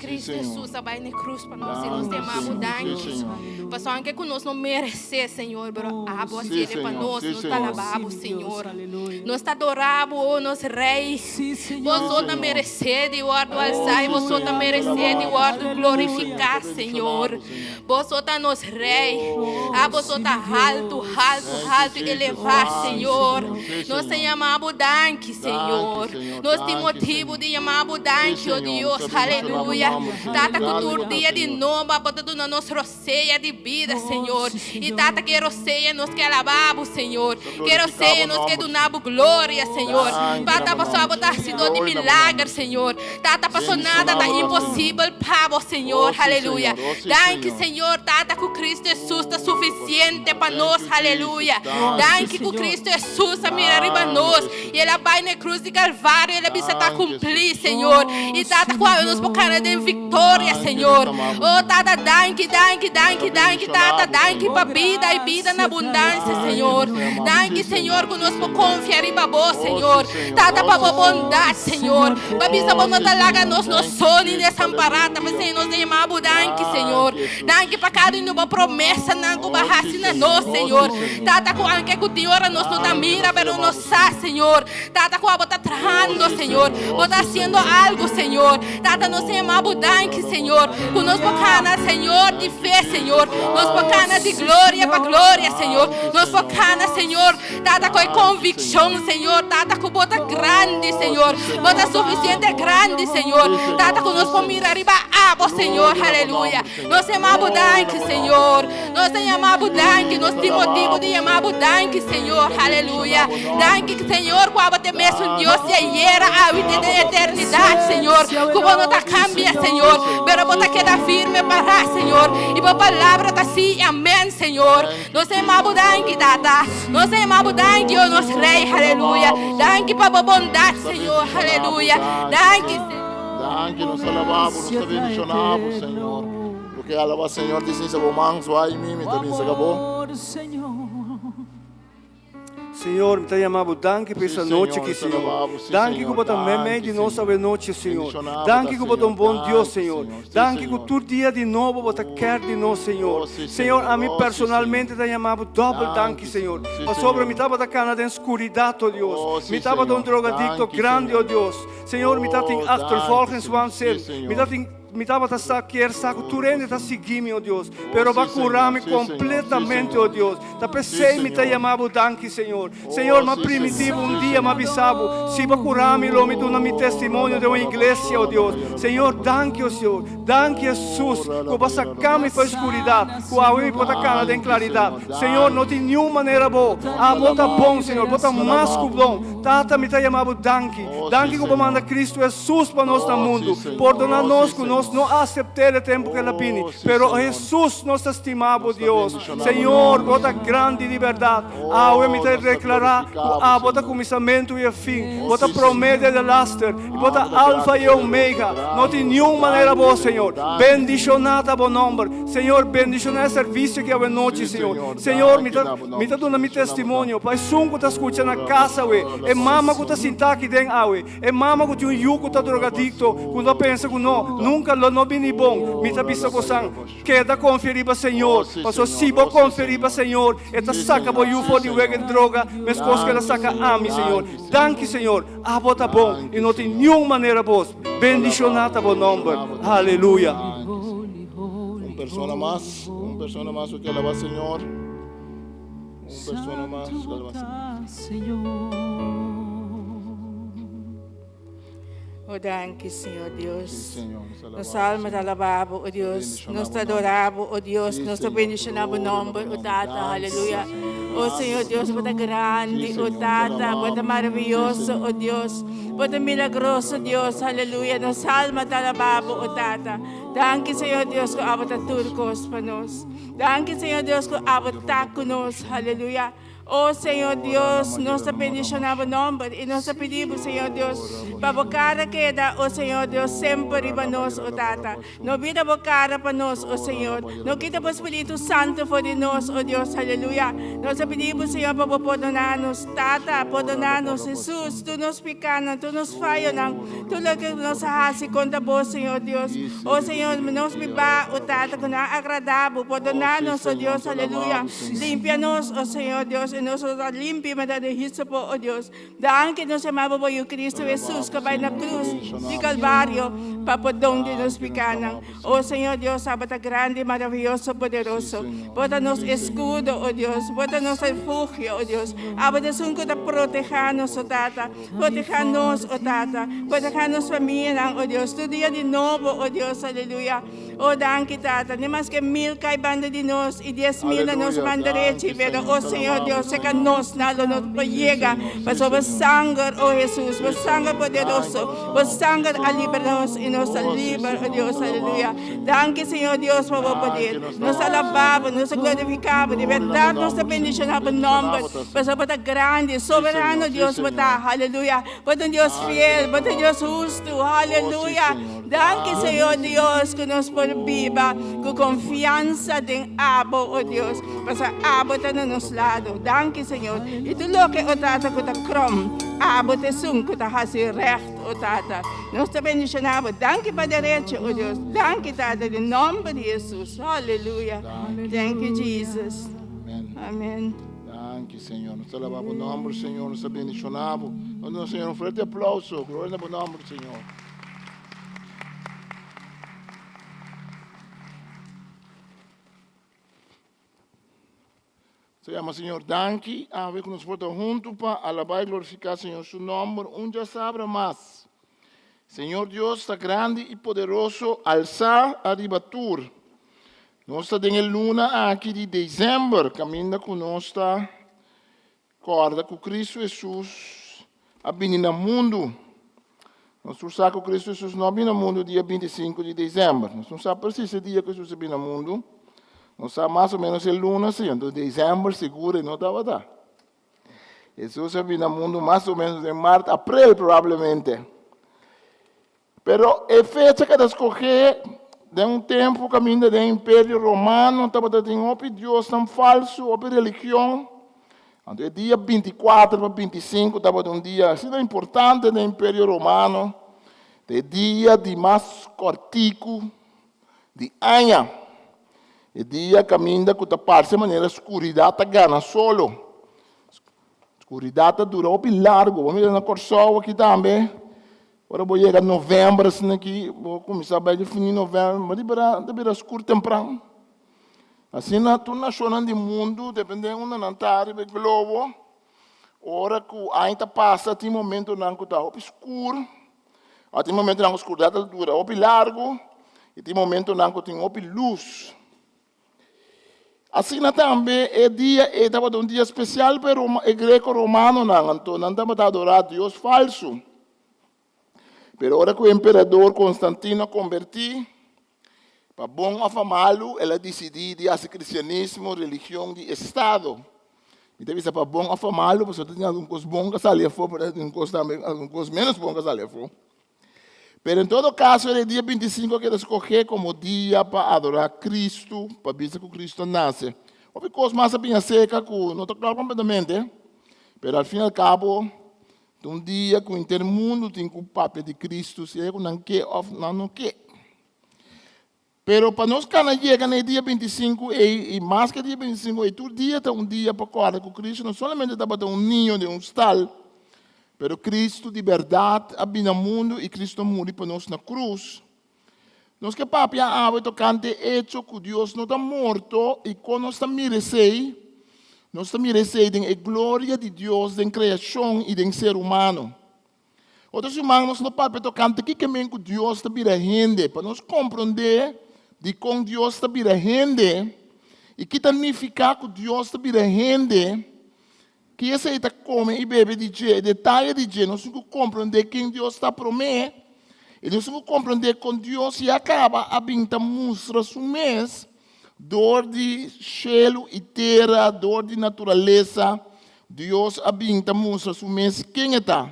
Cristo Señor. Jesús a bai na e cruz pa nos y nos Danki, ta yama bo Señor. danki. Sí, Señor. Pasobra aunke ku nos no meresé, Señor, pero Oh, abo a Sí, hasié pa Señor. nos. Sí, Nos ta Señor. alabá bo, Sí, mi Dios, Señor. aleluya. Nos ta adorá bo, oh, nos Rey. Sí, Señor. Boso ta Señor. meresé di wòrdu alsá i sí, boso ta Señor. meresé di wòrdu Aleluya. glorifiká, Señor. Señor. Boso ta nos Rey. Oh, Ah, boso sí, ta mi haltu, Dios. haltu, Thank you, haltu i Jesus. elevá, Thank you, Señor. Señor. Sí, Nos ta Señor. yama bo danki, Señor. Señor. Nos tin Danki, motibu Señor. di yama bo danki, Sí, oh Señor. Dios. Nos ta bendiciona bo Aleluya. nomber, Señor. Tata, ku Grandi tur bo ta, dia di Señor. nobo bo ta duna nos rosea di bida, Oh, Señor. sí, I Señor. Tata, ke rosea nos ke alabá bo, Señor. Nos Ke glorifica rosea bo nos ke nomber, duna bo gloria, Señor. Danki Tata, na bo pasobra bo nomber, ta Señor. hasidó di Gloria na bo milager, nomber, Señor. Tata, paso nada Bendiciona ta bo, Señor. imposibel pa bo, Señor. Oh, sí, Aleluya. Señor. Oh, sí, Danki, Señor. Señor, Tata, ku Cristo Jesús ta suficiente pa Thank nos. you, Aleluya. Jesus. Danki, Danki ku Señor. Cristo Jesús a mira riba Danki, nos. Jesús. I el a bai na e cruz di Calvario, el a bisa ta Danki, cumplí, Jesús. Señor. Oh, I Tata, ku awe nos por kana den victoria, Danki, Señor. nos amamos, Oh, Tata, danki, danki, danki, Nos danki, Tata, bendicionamos, danki Señor. pa bida i bida na abundancia, Danki, Señor. nos amamos. Danki, Sí, Señor, Señor. ku nos Sí, por Señor. confia riba bo, Oh, sí, Señor. Señor. Tata, Oh, pa bo sí, Señor. bondad, Señor. Pa bisa bo Oh, no sí, ta laga Señor. nos no Thank you, so ni Jesus. desampará. Ta Aleluya. p'esei nos ta yama bo danki, Danki, Señor. Jesús. Danki pa kada un di bo promesanan ku Oh, bo sí, hasi na Señor. nos, Oh, sí, Señor. Señor. Tata, ku anke ku tin ora nos no ta Danki, mira, nos pero yama nos bo, sa, Señor. Señor. Tata, ku abo ta Oh, trahando, sí, Señor. Señor. Bo Oh, ta sí, hasiendo Señor. algu, Señor. Tata, nos ta yama bo Oh, danki, la, la, Señor. Ku nos por kana, Señor, di Thank you, fe, Jesus. Señor. Nos por Danki, kana di gloria pa gloria, Señor. Danki, Nos por Señor. kana, Señor. Tata, ku e Danki, konvikshon, Señor. Señor. Tata, ku bo ta grandi, Oh, Señor. sí, Bo ta Señor. suficiente grandi, Señor. Sí, Señor. Tata, ku Sí, nos por Señor. mira riba abo, Señor. Gloria na bo Aleluya. nomber, Señor. Nos ta yama bo Gloria na danki, bo nomber. Señor. Nos ta yama bo danki. Sí, Nos nos tin motibu alabamos, di yama bo Señor. danki, Señor. Nos Aleluya. bendicionamos nomber, Danki, Señor. Señor, ku abo ta mesun Dios Danki, di ayera, awe i te den Abo ta eternidat, Señor. Ku bo no ta kambia, Sí, Señor, Señor. pero bo Sí, ta keda Señor. firme pará, Señor. I bo palabra ta sí i amèn, Señor. Thank you, Nos ta yama bo Jesus. danki, Tata. Nos ta yama bo danki, oh nos Rei. Aleluya. Alabamos, Danki Señor. pa bo bondat, Nos ta Señor. bendicionamos. Aleluya. Danki, Danki, Señor. Señor. Danki, nos alabamos, nos ta bendicionamos, Señor. Porque alaba Señor, dice, bo man, suai mi, mi ta bisa ka bo. Amor, Señor. Señor, mi ta yama bo danki pa Sí, esta nochi Señor, aki, nos Señor. alabamos, sí, Danki ku Señor. bo ta meimei Danki, di nos Señor. awe nochi, Señor. Bendicionado Danki ta, ku bo ta un Señor. bon Dios, Danki, Señor. Señor. Sí, Danki ku Señor. tur dia di nobo bo ta kèr di nos, Señor. Oh, sí, Señor, Señor. ami Oh, sí, personalmente ta yama bo dòbel danki, Danki, Señor. Señor. Sí, Pasobra Señor. mi tabata kana den skuridat, oh Dios. Oh, sí, Mi tabata un Señor. drogadikto Danki, grandi, oh Señor. Dios. Señor, mi tatin Oh, danki, achtervolgingswaan Señor. Sí, zin. Mi Señor. tatin Mi tabata sa kier sa ku tur hende ta sigui mi, o Dios, pero Oh, bo a sí, kura Señor. mi Sí, Señor. Sí, kompletamente, Señor. o Dios. Ta Sí, p'esei mi ta Señor. yama bo danki, Señor. Oh, Señor, m'a sí, primintí Señor. bo un Sí, dia, m'a Señor. bisa bo, si bo a kura mi, lo mi duna mi testimonio den un iglesia, o Dios. Señor, danki, o Señor. Danki, Hesus, ku bo a saka mi for skuridat, ku awe mi por ta kana den klaridat. Señor, no tin niun manera bo. Abo ta bon, Señor. Bo ta mas ku bon. Tata, mi ta yama bo danki. Danki ku bo manda Cristo Hesus pa nos na mundu. Pordona nos ku nos no a asept'El e tempu ku El a bini. Pero Hesus, nos ta stima bo, Dios. Señor, bo ta grandi di bèrdat. Awe mi ta deklará ku abo ta kuminsamentu i e fin. Bo ta promé di e delaster, i bo ta Alfa i e Omega. No tin niun manera bo, Señor. Bendishoná ta bo nòmber. Señor, bendishoná e servisio aki awe nochi, Señor. Señor, mi ta, mi ta duna mi testimonio pa esun ku ta skucha na kas awe, e mama ku ta sintá aki den awe, e mama ku tin un yu ku ta drogadikto, ku ta pensa ku no, nunka lo no bini bon. Mi ta bisa bosan, keda konfia riba Señor, pasobra si bo konfia riba Señor, E ta saka bo yu for di wega di droga, meskos ku El a saka ami, Señor. Danki, Señor. Abo ta bon i no tin niun manera bos. Bendishoná ta bo nòmber. Aleluya. Un persona mas, un persona mas ku ke alabá Señor. Un persona mas ku alabá Señor. O danki, Señor Dios. Nos alma ta alabá bo, o Dios. Nos ta adorá bo, o Dios. Nos ta bendishoná bo nomber, o Tata. Aleluya. O Señor Dios, bo ta grandi, o Tata. Bo ta maraviyoso, o Dios. Bo ta milagroso, Dios. Aleluya. Nos alma ta alabá bo, o Tata. Danki, Señor Dios, ku abo ta tur kos pa nos. Danki, Señor Dios, ku abo ta ku nos. Aleluya. O Señor Dios, nos ta bendiciona bo nomber y nos ta pidi bo, Señor Dios, pa bo cara keda, o Señor Dios, semper riba nos, o Tata. No bira bo cara pa nos, o Señor. No kita bo Spiritu Santo for di nos, o Dios, aleluya. Nos ta pidi bo, Señor, pa bo pordona nos, Tata, pordona nos, Jesus, tur nos picanan, tur nos fayonan, tur loke nos a haci contra bo, Señor Dios. O Señor, nos biba, o Tata, cu no a agrada bo, pordona nos, o Dios, aleluya. Limpia nos, o Señor Dios, i nos lo ta limpi manera di hisopo, o Dios. Danki nos yama bo Yu Cristo Jesus ku bai na krus di Kalvario pa pordon di nos pikanan. O Señor Dios, abo ta grandi, maravioso, poderoso. Bo ta nos eskudo, o Dios. Bo ta nos refugio, o Dios. Abo ta esun ku ta proteha nos, o Tata. Proteha nos, o Tata. Proteha nos famianan, o Dios. Tur dia di nobo, o Dios, aleluya. O danki Tata, ni maske mil kai banda di nos i 10,000 na nos man derechi, pero o Señor Dios, seka nos na lo no por yega, pasobra bo sanger, o Jesus, bo sanger poderoso, bo sanger a libra nos i nos ta liber, o Dios, aleluya. Danki Señor Dios pa bo poder. Nos ta alabá bo, nos ta glorifiká bo, di bèrdat nos ta bendishoná bo nòmber, pasobra bo ta grandi, soberano Dios bo ta, aleluya. Bo ta un Dios fiel, bo ta un Dios hustu, aleluya. Danki Señor Dios ku nos por biba ku konfiansa den abo, o Dios, pasobra abo ta na nos lado. Danki Señor. I tur loke, o Tata, ku ta krom, abo ta esun ku ta hasi règt, o Tata. Nos ta bendishoná bo. Danki pa derecho, o Dios. Danki, Tata, den nòmber di Hesus. Aleluya. Thank you, Jesus. Amen. Danki, Señor. Nos ta alabá bo nòmber, Señor. Nos ta bendishoná bo. Nos duna Señor un fuerte aplauso. Gloria na bo nòmber, Señor. Se llama Señor danki, awe ku nos por ta huntu pa alabá i glorifiká Señor su nòmber un dja sabra mas. Señor Dios ta grandi i poderoso, alsá ariba tur. Nos ta den e luna aki di desèmber, kaminda ku nos ta Kòrda ku Kristu Hesus a bini na mundu. Nos tur sa ku Kristu Hesus no a bini na mundu dia 25 di desèmber. Nos no sa presis e dia ku Hesus a bini na mundu. Nos sa mas o ménos e luna si, anto desèmber sigur e no tabata. Hesus a bini na mundu mas o ménos den mart, aprel probablemente. Pero e fecha ku a ta skohé den un tempu kaminda den Imperio Romano tabata tin hopi diosnan falsu, hopi religion. Anto e dia 24 pa 25 tabata un dia asina importante den Imperio Romano, ta e dia di mas kòrtiku di aña, e dia kaminda ku ta parse manera skuridat ta gana solo. Skuridat ta dura hopi largu. Bo mira na Kòrsou aki tambe. Ora bo yega november asina aki, bo kuminsá bai di fini november, bo ta bira ta bira skur tempran. Asina tur nashonnan di mundu, depende unda nan ta riba e globo, ora ku aña ta pasa tin momentonan ku ta hopi skur, a tin momentonan ku skuridat ta dura hopi largu, i tin momentonan ku tin hopi lus. Asina tambe e dia ei tabata un dia spesial pa e greko-romanonan, anto nan tabata adorá dios falsu. Pero ora ku emperador Konstantino a kombertí, pa bon òf pa malu, el a disidí di hasi kristianismo religion di estado. Mi ta bisa pa bon òf pa malu pasobra ta tin algun kos bon ku a sali afó, pero ta tin kos tambe algun kos ménos bon ku a sali afó. Pero en todo caso e dia 25 a keda scoge como dia pa adora Cristo, pa bisa cu Cristo a nace. Hopi cos mas a bin acerca cu no ta claro completamente, pero al fin y al cabo ta un dia cu henter mundo tin cu papia di Cristo, sea cu nan ke of nan no ke. Pero pa nos kana yega na e dia 25 ei, i mas ke dia 25 ei, tur dia ta un dia pa kòrda ku Kristu no solamente tabata un niño den un stal. Pero Kristu di bèrdat a bini na mundu i Kristu a muri pa nos na krus. Nos ke papia awe tokante e echo ku Dios no ta morto i kon nos ta mira esei. Nos ta mira esei den e gloria di Dios den kreashon i den ser humano. Otro siman nos lo papia tokante kiko men ku Dios ta bira hende, pa nos komprondé dikon Dios ta bira hende i ki ta nifiká ku Dios ta bira hende, ki esei ta kome i bebe di dje, e detaye di dje. Nos tin ku komprondé ken Dios ta promé i nos tin ku komprondé kon Dios ya kaba a bin ta mustra su mes dor di shelu i tera, dor di naturalesa. Dios a bin ta mustra su mes ken e ta.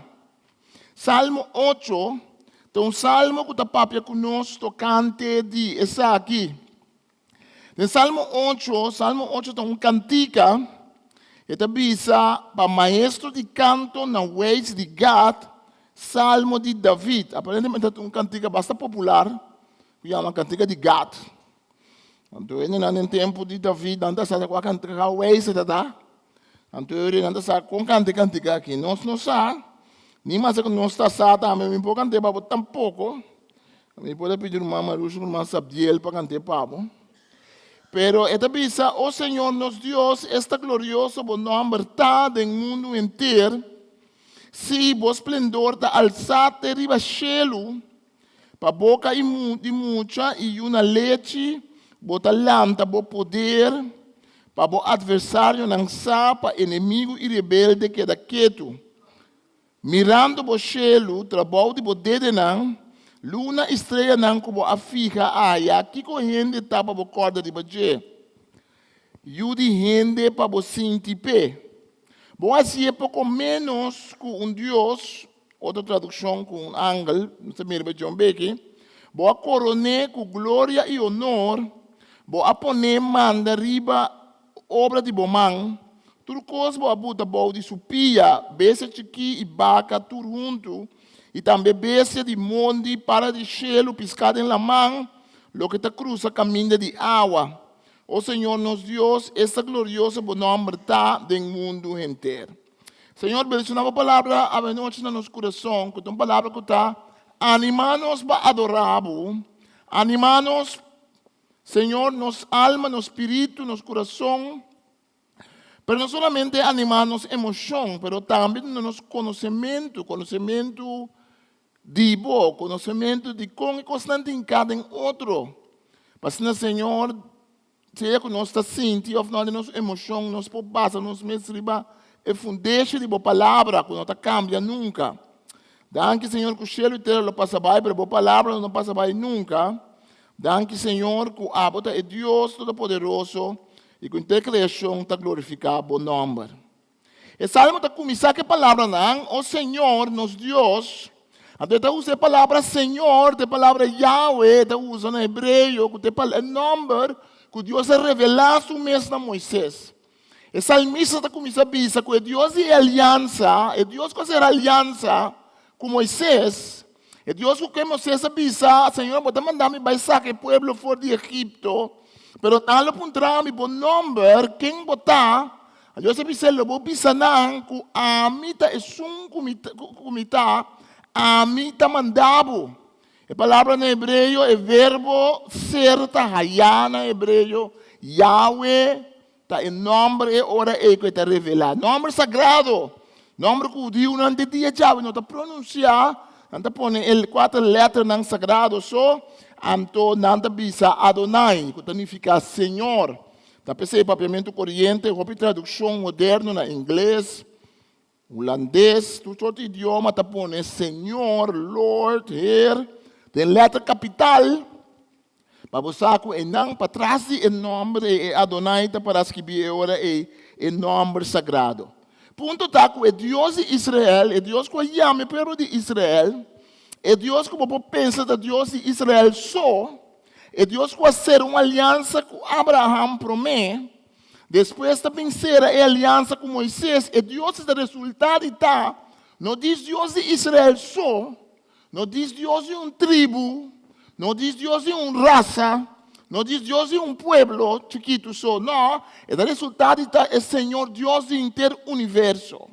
Salmo ocho ta un salmo ku ta papia ku nos tokante di esaki. Den Salmo ocho, Salmo ocho ta un kantika, e ta bisa pa maestro di kanto na weis di Gad, Salmo di David. Aparentemente ta un kantika basta popular ku yama kantika di Gad. Anto hendenan den tempu di David nan ta sa kua kantika weis e ta ta. Anto e nan ta sa kon kanta e kantika aki. Nos no sa, ni mas ku nos ta sa tambe mi por kant'é pa bo tampoko. Mi por a pidi ruman Marush, ruman Sabdiel pa kant'é pa bo. Pero e ta bisa, O Señor nos Dios, esta glorioso bo nòmber ta den mundu henter. Sí, bo splendor ta alsá te riba shelu. Pa boka di mucha i yu na lechi bo ta lanta bo poder, pa bo atversarionan sa, pa enemigu i rebelde keda ketu. Mirando bo shelu, trabou di bo dedenan, luna i streanan ku bo a fiha aya, kiko hende ta pa bo kòrda riba dje? Yu di hende pa bo sinti p'e? Bo hasié poko ménos ku un dios, Otro tradukshon ku un angel, nos ta mira riba John Beke, Bo a koron'é ku gloria i onor, bo a pon'é manda riba obra di bo man, tur kos bo a buta bou di su pia, bestia chikí i baka tur huntu, i tambe bestia di mondi, para di shelu, piská den laman, loke ta krusa kaminda di awa. O Señor nos Dios, esta glorioso bo nòmber ta den mundu henter. Señor, bendiciona bo palabra avenochi na nos curason, cu ta un palabra cu ta anima nos pa adora bo, anima nos, Señor, nos alma, nos spiritu, nos curason, pero no solamente anima nos emocion, pero tambe duna nos conocemento, conocemento di bo, conocemento di con e cosnan tin cada den otro. Pa asina, Señor, Sea ku nos ta sinti òf no den nos emoshon, nos por basa nos mes riba e fundeshi di bo Palabra ku no ta kambia nunka. Danki, Señor, ku shelu i tera lo pasa bai, pero bo Palabra lo no pasa bai nunka. Danki, Señor, ku abo ta e Dios Todopoderoso i ku henter kreashon ta glorifiká bo nòmber. E salmo ta kuminsá ku e palabranan, O Señor, nos Dios. Anto e ta usa e palabra Señor, ta e palabra Yahweh, e ta usa na hebreo, ku ta e nòmber ku Dios a revelá su mes na Moisés. E salmista ta kuminsá bisa ku e Dios di e aliansa, e Dios ku a sera aliansa ku Moisés, e Dios ku ken Moisés a bisa, Señor, bo ta manda mi bai saka e pueblo for di Egipto, pero nan lo puntra mi bo nòmber, ken bo ta? Dios a bis'é, Lo bo bisa nan ku ami ta esun ku mi ku mi ta, ami ta manda bo. E palabra na hebreo, e verbo ser ta hayá na hebreo, Yahweh ta e nòmber e ora ei ku e ta revelá. Nòmber sagrado, nòmber ku hudiunan te dia djawe no ta pronunsiá, nan ta pone e kuater lèternan sagrado so, anto nan ta bisa Adonai, ku ta nifiká Señor. Ta p'esei papiamentu koriente, hopi tradukshon moderno na ingles, hulandes, tur sort idioma ta pone Señor, Lord, Heer den lèter kapital pa bo sa ku einan patras di e nòmber ei, e Adonai ta para skibí e ora ei e nòmber sagrado. Punto ta ku e Dios di Israel, e Dios ku a yama e pueblo di Israel, e Dios ku bo por pensa ta Dios di Israel so, E Dios ku a sera un aliansa ku Abraham promé, despues ta bin sera e aliansa ku Moisés, e Dios ta resultá di ta, no dis Dios di Israel so, no dis Dios di un tribu, no dis Dios di un rasa, no dis Dios di un pueblo chikitu so, no, e ta resultá di ta e Señor Dios di henter universo.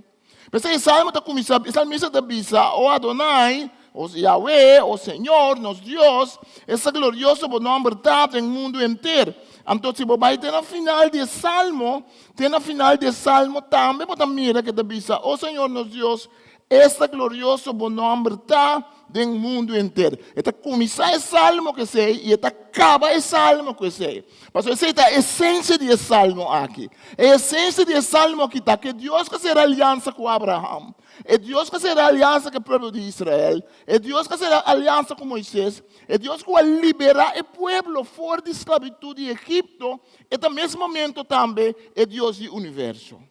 P'esei e salmo ta kuminsá, e salmista ta bisa, O Adonai, o Yahweh, o Señor, nos Dios, esta glorioso bo nòmber ta den mundu henter. Anto si bo bai te na final di e salmo, te na final di e salmo tambe bo ta mira ku e ta bisa, O Señor nos Dios, esta glorioso bo nòmber ta den mundu henter. E ta kuminsá e salmo ku esei i e ta kaba e salmo ku esei. Pasobra esei ta e esensia di e salmo aki. E esensia di e salmo aki ta ku e Dios ku a sera aliansa ku Abraham, e Dios ku a sera aliansa ku e pueblo di Israel, e Dios ku a sera aliansa ku Moises, e Dios ku a liberá e pueblo for di sklabitut di Egipto, e ta mes momento tambe e Dios di universo.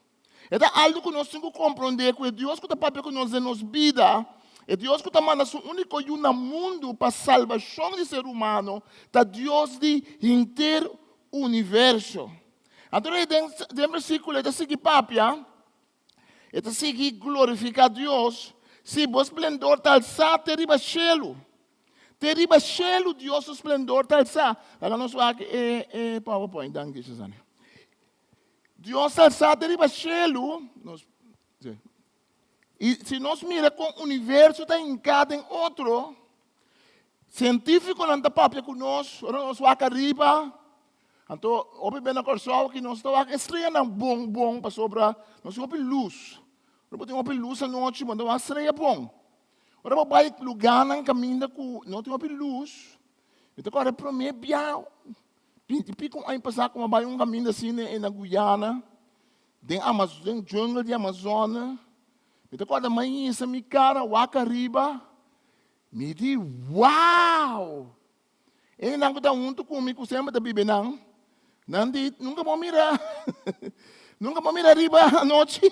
E ta algu ku nos tin ku komprondé ku e Dios ku ta papia ku nos den nos bida, e Dios ku ta manda su úniko Yu na mundu pa salbashon di ser humano, ta Dios di henter universo. Anto den den versíkulo e ta sigui papia, e ta sigui glorifiká Dios, Si bo splendor ta alsá te riba shelu, te riba shelu Dios su splendor ta alsá. Laga nos wak e e PowerPoint, danki Suzanne. Dios ta alsá te riba shelu, nos, sí. I si nos mira kon universo ta hinká den otro, sientífikonan ta papia ku nos, ora nos wak ariba, anto hopi bia na Kòrsou ki nos ta wak e streanan bon bon pasobra nos tin hopi lus. Ora bo tin hopi lus anochi bo ta wak strea bon. Ora bo bai lugánan kaminda ku no tin hopi lus, mi ta kòrda e promé bia Binti piko aña pasá ku mi a bai un kaminda asina na Guyana, den Amazon, den jungle di Amazone. Mi ta kòrda mi a hisa mi kara wak ariba, mi di, Wow! Hendenan ku ta huntu ku mi ku semper ta biba einan, nan di, Nunka bo a mira, nunka bo a mira ariba anochi?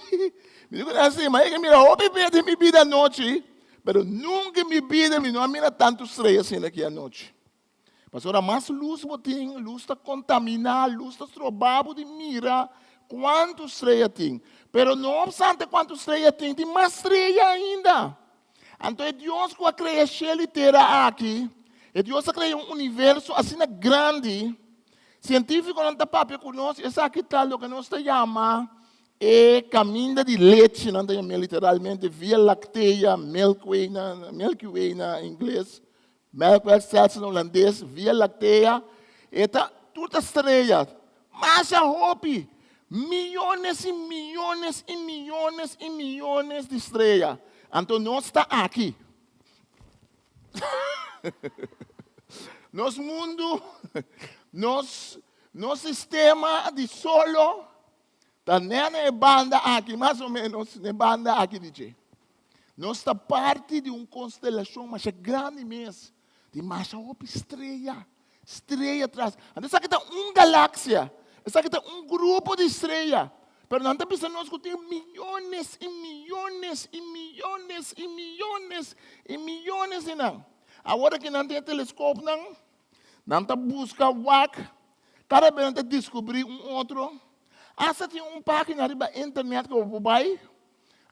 Mi di ku nan si, mi a mira hopi bes den mi bida anochi, pero nunka en mi bida mi no a mira tantu strea asina aki anochi. Pasobra mas lus bo tin, lus ta kontaminá, lus ta stroba bo di mira kuantu strea tin. Pero no opstante kuantu strea tin, tin mas strea ainda. Anto e Dios ku a krea shelu i tera aki, e Dios a krea un universo asina grandi, sientífikonan ta papia ku nos, esaki ta loke nos ta yama e kaminda di lechi, nan ta yam'é literalmente Via Lactea, Milky Way na, Milky Way na ingles. Melkwegstelsel na hulandes, Via Lactea, e ta tur ta strea, masha hopi, miyones i miyones i miyones i miyones di strea. Anto nos ta aki. Nos mundu, nos nos sistema di solo ta nè na e banda aki, mas o menos na e banda aki di dje. Nos ta parti di un konstelashon masha grandi mes, di masha hopi strea, strea tras. Anto esaki ta un galaksia, esaki ta un grupo di strea, pero nan ta bisa nos ku tin miyones i miyones i miyones i miyones i miyones di nan. Awor aki nan tin e teleskopnan, nan ta buska wak, kada bes nan ta diskubrí un otro. Asta tin un página riba internet ku bo por bai,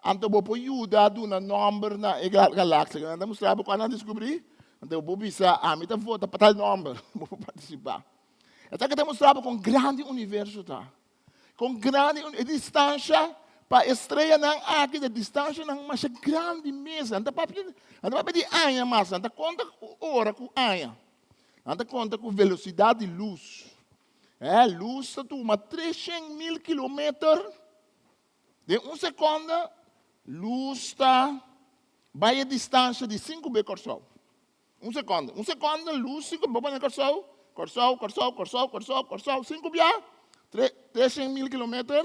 Anto bo por yuda duna nòmber na e galaksia. Nan ta mustra bo kua nan diskubrí, anto bo por bisa, Ami ta vota pa tal nòmber. Bo por partisipá. Esaki ta mustra bo kon grandi universo ta. Kon grandi e distansha pa e streanan aki ta distanshanan masha grandi mes. Nan ta papia, nan ta papia di aña mas, nan ta konta ku ora ku aña. Nan ta konta ku velosidat di lus. E lus ta tuma 300,000 kilometer Den un sekonda, lus ta bai e distansha di sinku be Kòrsou. Un sekonda. Un sekonda lus sinku bo pone Kòrsou, Kòrsou, Kòrsou, Kòrsou, Kòrsou, Kòrsou, sinku bia, tre, treshen mil kilometer.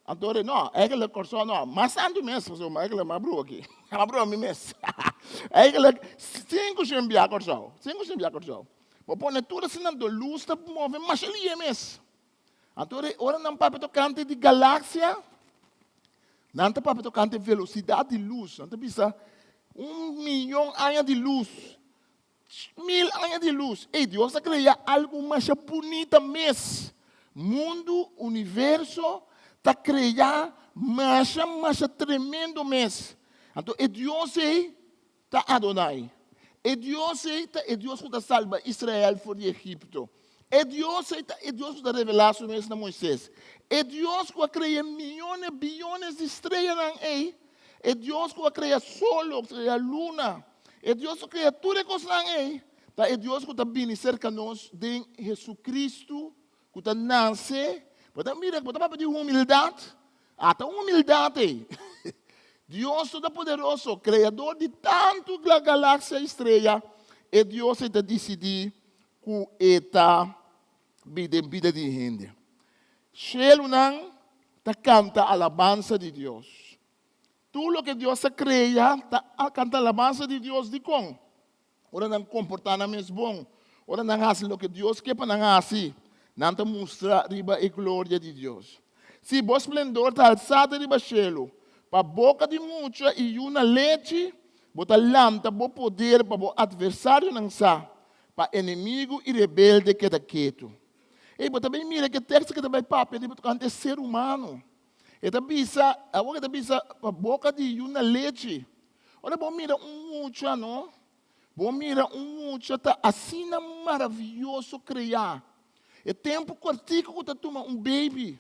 Anto re, no, eigenlijk Kòrsou no, mas tantu mes, pasobra eigenlijk m'a brua aki. M'a brua mi mes. Eigenlijk sinkushen bia Kòrsou, sinkushen bia Kòrsou. Bo pone tur asina, anto lus ta move masha lihe mes. Anto e ora nan papia tokante di galaksia, nan ta papia tokante velosidat di lus. Nan ta bisa un miyon aña di lus, mil aña di lus. Ey, Dios a krea algu masha bunita mes. Mundu, universo, ta krea masha, masha tremendo mes. Anto e Dios ey ta Adonai. E Dios ei ta e Dios ku ta salba Israel for di Egipto. E Dios ei ta e Dios ku ta revelá su mes na Moisés. E Dios ku a krea miónes, biónes di streanan ei. E Dios ku a krea solo, ku a krea luna. E Dios ku a krea tur e kosnan ei, ta e Dios ku ta bini serka nos den Hesukristu ku ta nase. Bo ta mira, bo ta papia di humildat? Ata un humildat ei! Dios Todopoderoso, Kreador di tantu galaksia i strea, e Dios ei ta disidí ku e ta bida den bida di hende. Shelunan ta kanta alabansa di Dios. Tur loke Dios a krea ta kanta alabansa di Dios. Dikon? Ora nan komportá nan mes bon, ora nan hasi loke Dios ke pa nan hasi, nan ta mustra riba e gloria di Dios. Sí, bo splendor ta alsá te riba shelu. Pa boka di mucha i yu na lechi, bo ta lanta bo poder pa bo atversarionan sa, pa enemigu i rebelde keda ketu. Ei, bo ta bin mira ku e teksto ke ta bai papia riba tokante e ser humano. E ta bisa, awor e ta bisa pa boka di yu na lechi. Ora bo mira un mucha, no? Bo mira un mucha ta asina maravioso kreá. E tempu kortiku ku ta tuma un baby,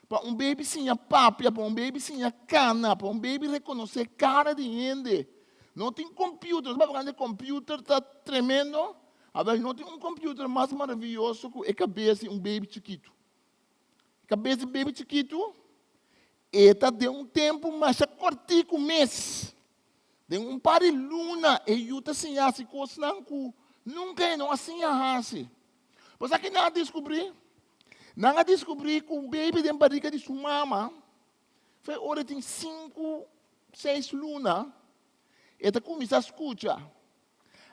pa un baby siña papia, pa un baby siña kana, pa un baby rekonosé kara di hende. No tin computer, nos papia di computer ta tremendo, awel no tin un computer mas maravioso ku e kabes di un baby chikitu. E kabes di baby chikitu e ta den un tempu masha kortiku mes. Den un par di luna e yu ta siña hasi kosnan ku nunka e no a siña hasi. Bo sa ki nan a diskubrí? Nan a diskubrí ku un baby den barika di su mama, fe ora e tin sinku, seis luna, e ta kuminsá skucha.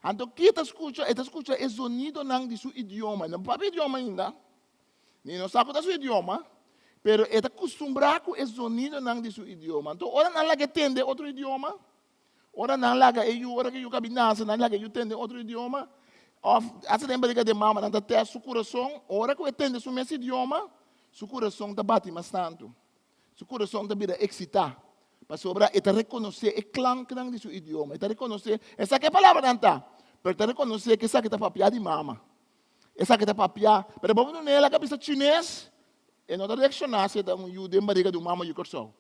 Anto ki e ta skucha? E ta skucha e zonidonan di su idioma. E no papia idioma ainda, ni no sa ku ta su idioma, pero e ta kustumbrá ku e zonidonan di su idioma. Anto ora nan laga e tende otro idioma, Ora nan laga e yu, ora ku e yu kabi nase, nan laga e yu tende otro idioma, òf asta den barriga di e mama nan ta tèst su kurason, ora ku e tende su mes idioma, su kurason ta bati mas tantu, su kurason ta bira eksitá, pasobra e ta rekonosé e klanknan di su idioma, e ta rekonosé, e sa ke palabranan ta, pero e ta rekonosé ku esaki ta papia di mama, esaki ta papia, pero bo dun'é laga bisa chines, E no ta reakshoná si e ta un yu den bariga di un mama yu Kòrsou.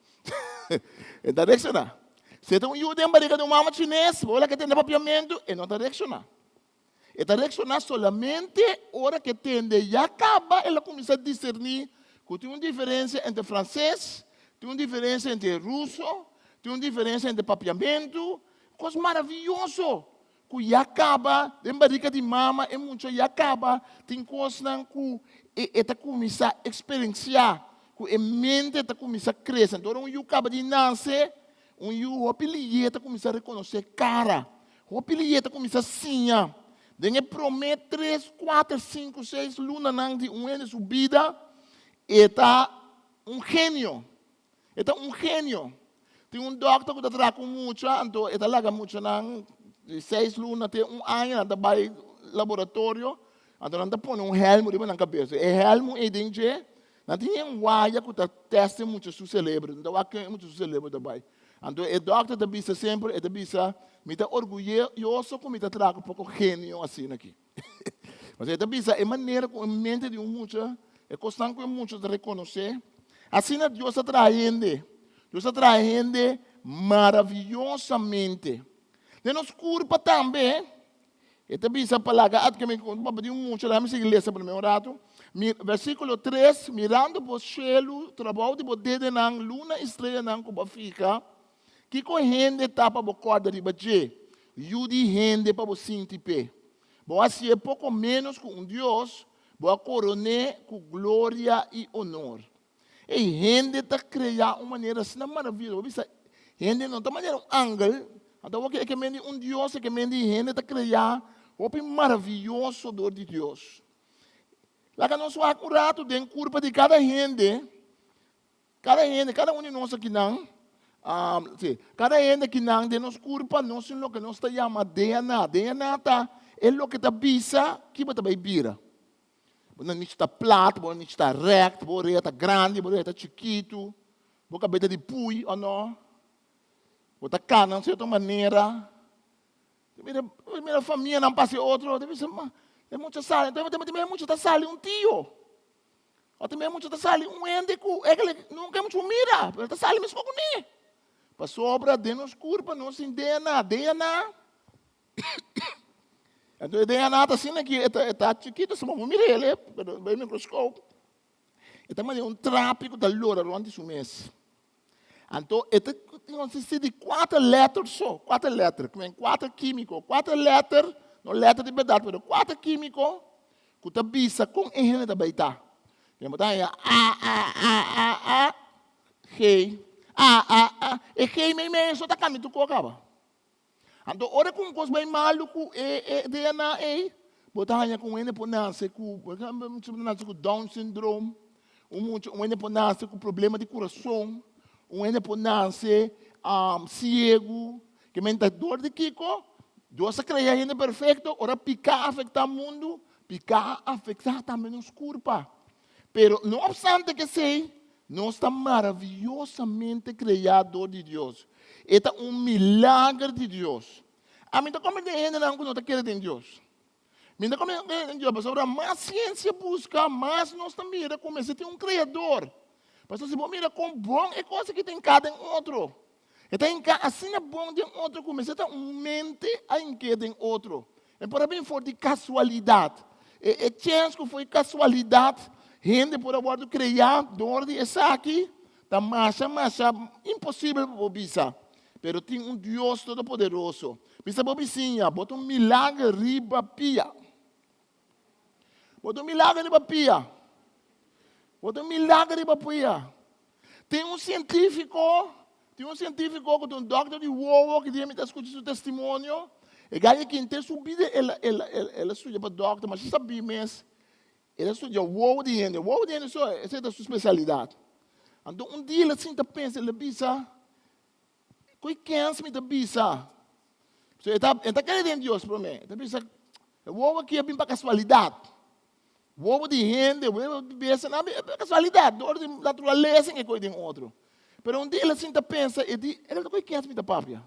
E ta reakshoná. Si e ta un yu den bariga di un mama chines, bo laga e tende papiamentu, e no ta reakshoná. E ta reakshoná solamente ora ku e tende ya kaba el a kuminsá diserní ku tin un diferensia entre franses, tin un diferensia entre ruso, tin un diferensia entre papiamentu. Kos maravioso! Ku ya kaba den barika di mama e mucha ya kaba tin kosnan ku e e ta kuminsá eksperensiá, ku e mente ta kuminsá krese. Anto ora un yu kaba di nase, un yu hopi lihé ta kuminsá rekonosé kara, hopi lihé ta kuminsá siña. Den e promé tres, kuater, sinku, seis lunanan di un hende su bida, e ta un genio. E ta un genio. Tin un dòkter ku ta traha ku mucha, anto e ta laga muchanan di seis luna te un aña, nan ta bai laboratorio, anto nan ta pone un hèlmu riba nan kabes. E hèlmu ei den dje, nan tin un waya ku ta tèst e mucha su selebro, nan ta wak ken e mucha su selebro ta bai. Anto e dòkter ta bisa semper, e ta bisa, mi ta orguyoso ku mi ta traha ku poko genio asina aki. Pasobra e ta bisa e manera ku e mente di un mucha, e kosnan ku e mucha ta rekonosé. Asina Dios a traha hende. Dios a traha hende maraviyosamente. Den nos kurpa tambe, e ta bisa pa laga at ke mi papia di un mucha, laga mi sigui lesa promé un ratu. Mi, versíkulo tres, Mirando bo shelu, trabou di bo dedenan, luna i streanan ku bo a fika, Kiko hende ta pa bo kòrda riba dje, yu di hende pa bo sinti p'e? Bo a hasié poko ménos ku un dios, bo a koron'é ku gloria i onor. Ei, hende ta kreá un manera asina maravioso. Bo bisa, hende no ta manera un angel, anto awor e ke men di un dios, e ke men di hende ta kreá hopi maravioso dor di Dios. Laga nos wak un ratu den kurpa di kada hende. Kada hende, kada un di nos akinan, si, kada hende akinan den nos kurpa nos tin loke nos ta yama DNA. DNA ta e loke ta bisa ki bo ta bai bira. Bo no nichi ta plat, bo no nichi ta rèkt, bo orea ta grandi, bo orea ta chikitu, bo kabes ta di pui o no. Bo ta kana un sierto manera. Mira, mira famianan pasa e otro, ta bisa, ma, E mucha sali, anto e mucha ta sali un tio. O tambe e mucha ta sali un hende ku eigenlijk nunka e mucha mira, pero ta sali mesmo kuné. Pasobra den nos kurpa nos tin DNA, DNA. Anto e DNA ta asina ki e ta e ta chikito, si bo mira el, pero bay microscoop. E ta manera un trapi ku ta lora rònt di su mes. Anto e ta konsistí di kuater lèter so, kuater lèter, ku men kuater kímiko, kuater lèter, no lèter di bèrdat, pero kuater kímiko ku ta bisa kon e hende ta bai ta. Bo ta haña A, A, A, A, A, G, A, A, A, e G meimei so ta kambia tur kos kaba. Anto ora ku un kos bai malu ku e e DNA ei, bo ta haña ku un hende por nase ku, por ehempel, un mucha nase ku Down syndroom, un mucha un hende por nase ku problema di kurason, un hende por nase siegu. Ke men ta dor di kiko? Dios a krea hende perfekto, ora piká afektá mundu, piká a afektá tambe nos kurpa. Pero no opstante kesei, nos ta maraviyosamente kreá dor di Dios. E ta un milager di Dios. Ami ta komprendé hendenan ku no ta kere den Dios. Mi ta komprendé den Dios pasobra mas siensia buska, mas nos ta mira ku mester tin un Kreador. Pasobra si bo mira kon bon e kos aki ta hinká den otro, e ta hinká asina bon den otro ku mester ta un mente a hink'é den otro. E por a bin for di kasualidat. E e chèns ku foi kasualidat hende por a wòrdu kreá dor di esaki ta masha masha imposibel pa bo bisa. Pero tin un Dios Todopoderoso. Bisa bo bisiña, bo ta un milager riba pia. Bo ta un milager riba pia. Bo ta un milager riba pia. Tin un sientífiko, tin un sientífiko ku ta un dòkter di wowo ki dia mi ta skucha su testimonio. E gaya ki henter su bida el a el a el a studia pa dòkter, ma si sabí mes el a studia wowo di hende. Wowo di hende so, esei ta su spesialidat. Anto un dia el a sinta pensa, el a bisa, Ku e kens mi ta bisa? So e ta e ta kere den Dios promé. E ta bisa, e wowo aki a bin pa kasualidat. Wowo di hende, wowo di bestia, nan a bin pa kasualidat, dor di naturalesa e koi den otro. Pero un dia el a sinta pensa, e di, el ta ku e kens mi ta papia?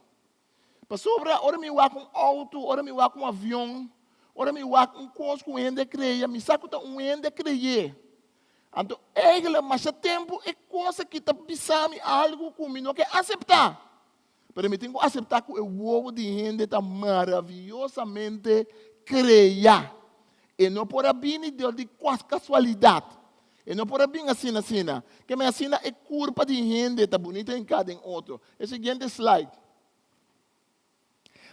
Pasobra ora mi wak un outo, ora mi wak un avion, ora mi wak un kos ku un hende a krea, mi sa ku ta un hende a kre'é. Anto eigenlijk masha tempu e kos aki ta bisa mi algu ku mi no ke aseptá. Pero mi tin ku aseptá ku e wowo di hende ta maraviyosamente kreá. E no por a bini dor di kasualidat. E no por a bin asina asina. Ke men asina e kurpa di hende ta bunita hinká den otro. E siguiente slide.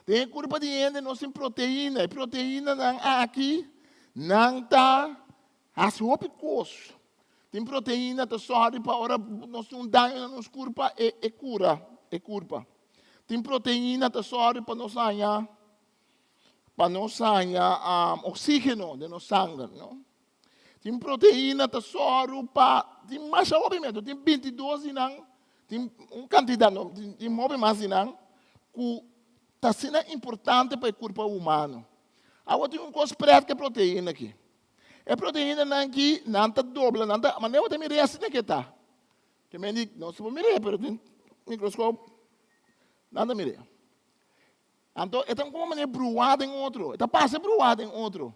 Den e kurpa di hende nos tin proteina. E proteinanan aki nan ta hasi hopi kos. Tin proteina ta sòru pa ora nos tin un daño na nos kurpa e e kura e kurpa. Tin proteina ta sòru pa nos haña pa nos haña oxígeno den nos sanger, no? Tin proteina ta sòru pa tin masha hopi mes, tin bintidos di nan, tin un kantidat, no, tin hopi mas di nan ku ta asina importante pa e kurpa humano. Awor tin un kos prèt ku e proteina aki. E proteinanan aki nan ta dobla, nan ta, manera bo ta mir'é asina ke ta. Ke men di, no si bo mir'é, pero tin mikroskop nan ta mir'é. Anto e ta un komo manera bruá den otro, e ta pasa bruá den otro.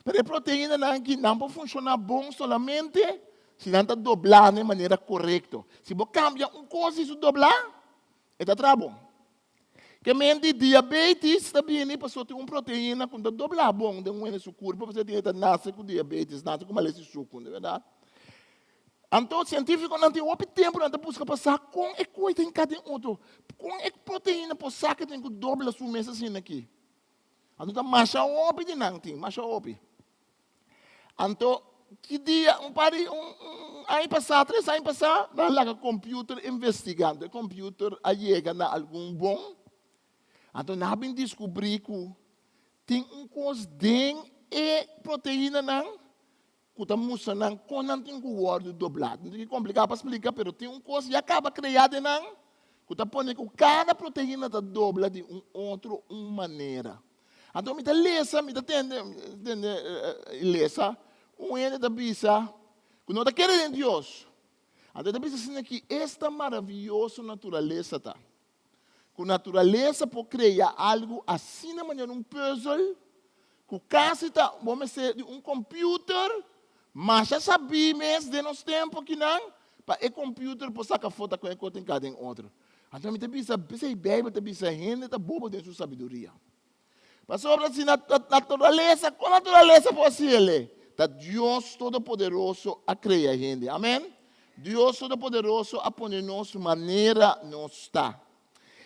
Pero e proteinanan aki nan por funshoná bon solamente si nan ta doblá na e manera korekto. Si bo kambia un kos di su doblá, e ta traha bon. Ke men di diabetes ta bini pasobra tin un proteina ku no ta doblá bon den un hende su kurpo, pasobra e ta nase ku diabetes, nase ku malesa di suku, di bèrdat. Anto sientífikonan tin hopi tempu nan ta buska pa sa kon e koi ta hinká den otro, kon e proteina por sa ke tin ku dobla su mes asina aki. Anto ta masha hopi di nan tin, masha hopi. Anto ki dia, un par di, un un aña pasá, tres aña pasá, nan a laga computer investigá. Anto e computer a yega na algun bon. Anto nan a bin diskubrí ku tin un kos den e proteinanan ku ta mustra nan kon nan tin ku wòrdu doblá. No tin ki kompliká pa splika, pero tin un kos ya kaba kreá den nan ku ta pone ku kada proteina ta dobla di un otro un manera. Anto mi ta lesa, mi ta tende, tende i lesa, un hende ta bisa ku no ta kere den Dios. Anto e ta bisa asina ki esta maravioso naturalesa ta. Ku naturalesa por krea algu asina manera un pùzel. Ku kasi ta bo mester di un computer masha sabí mes den nos tempu akinan pa e computer por saka foto ku e kos tin ka den otro. Anto mi ta bisa, p'esei Beibel ta bisa hende ta bobo den su sabiduria. Pasobra si naturalesa, kon naturalesa por hasi el? Ta Dios Todopoderoso a krea hende. Amen. Dios Todopoderoso a pone nos manera nos ta.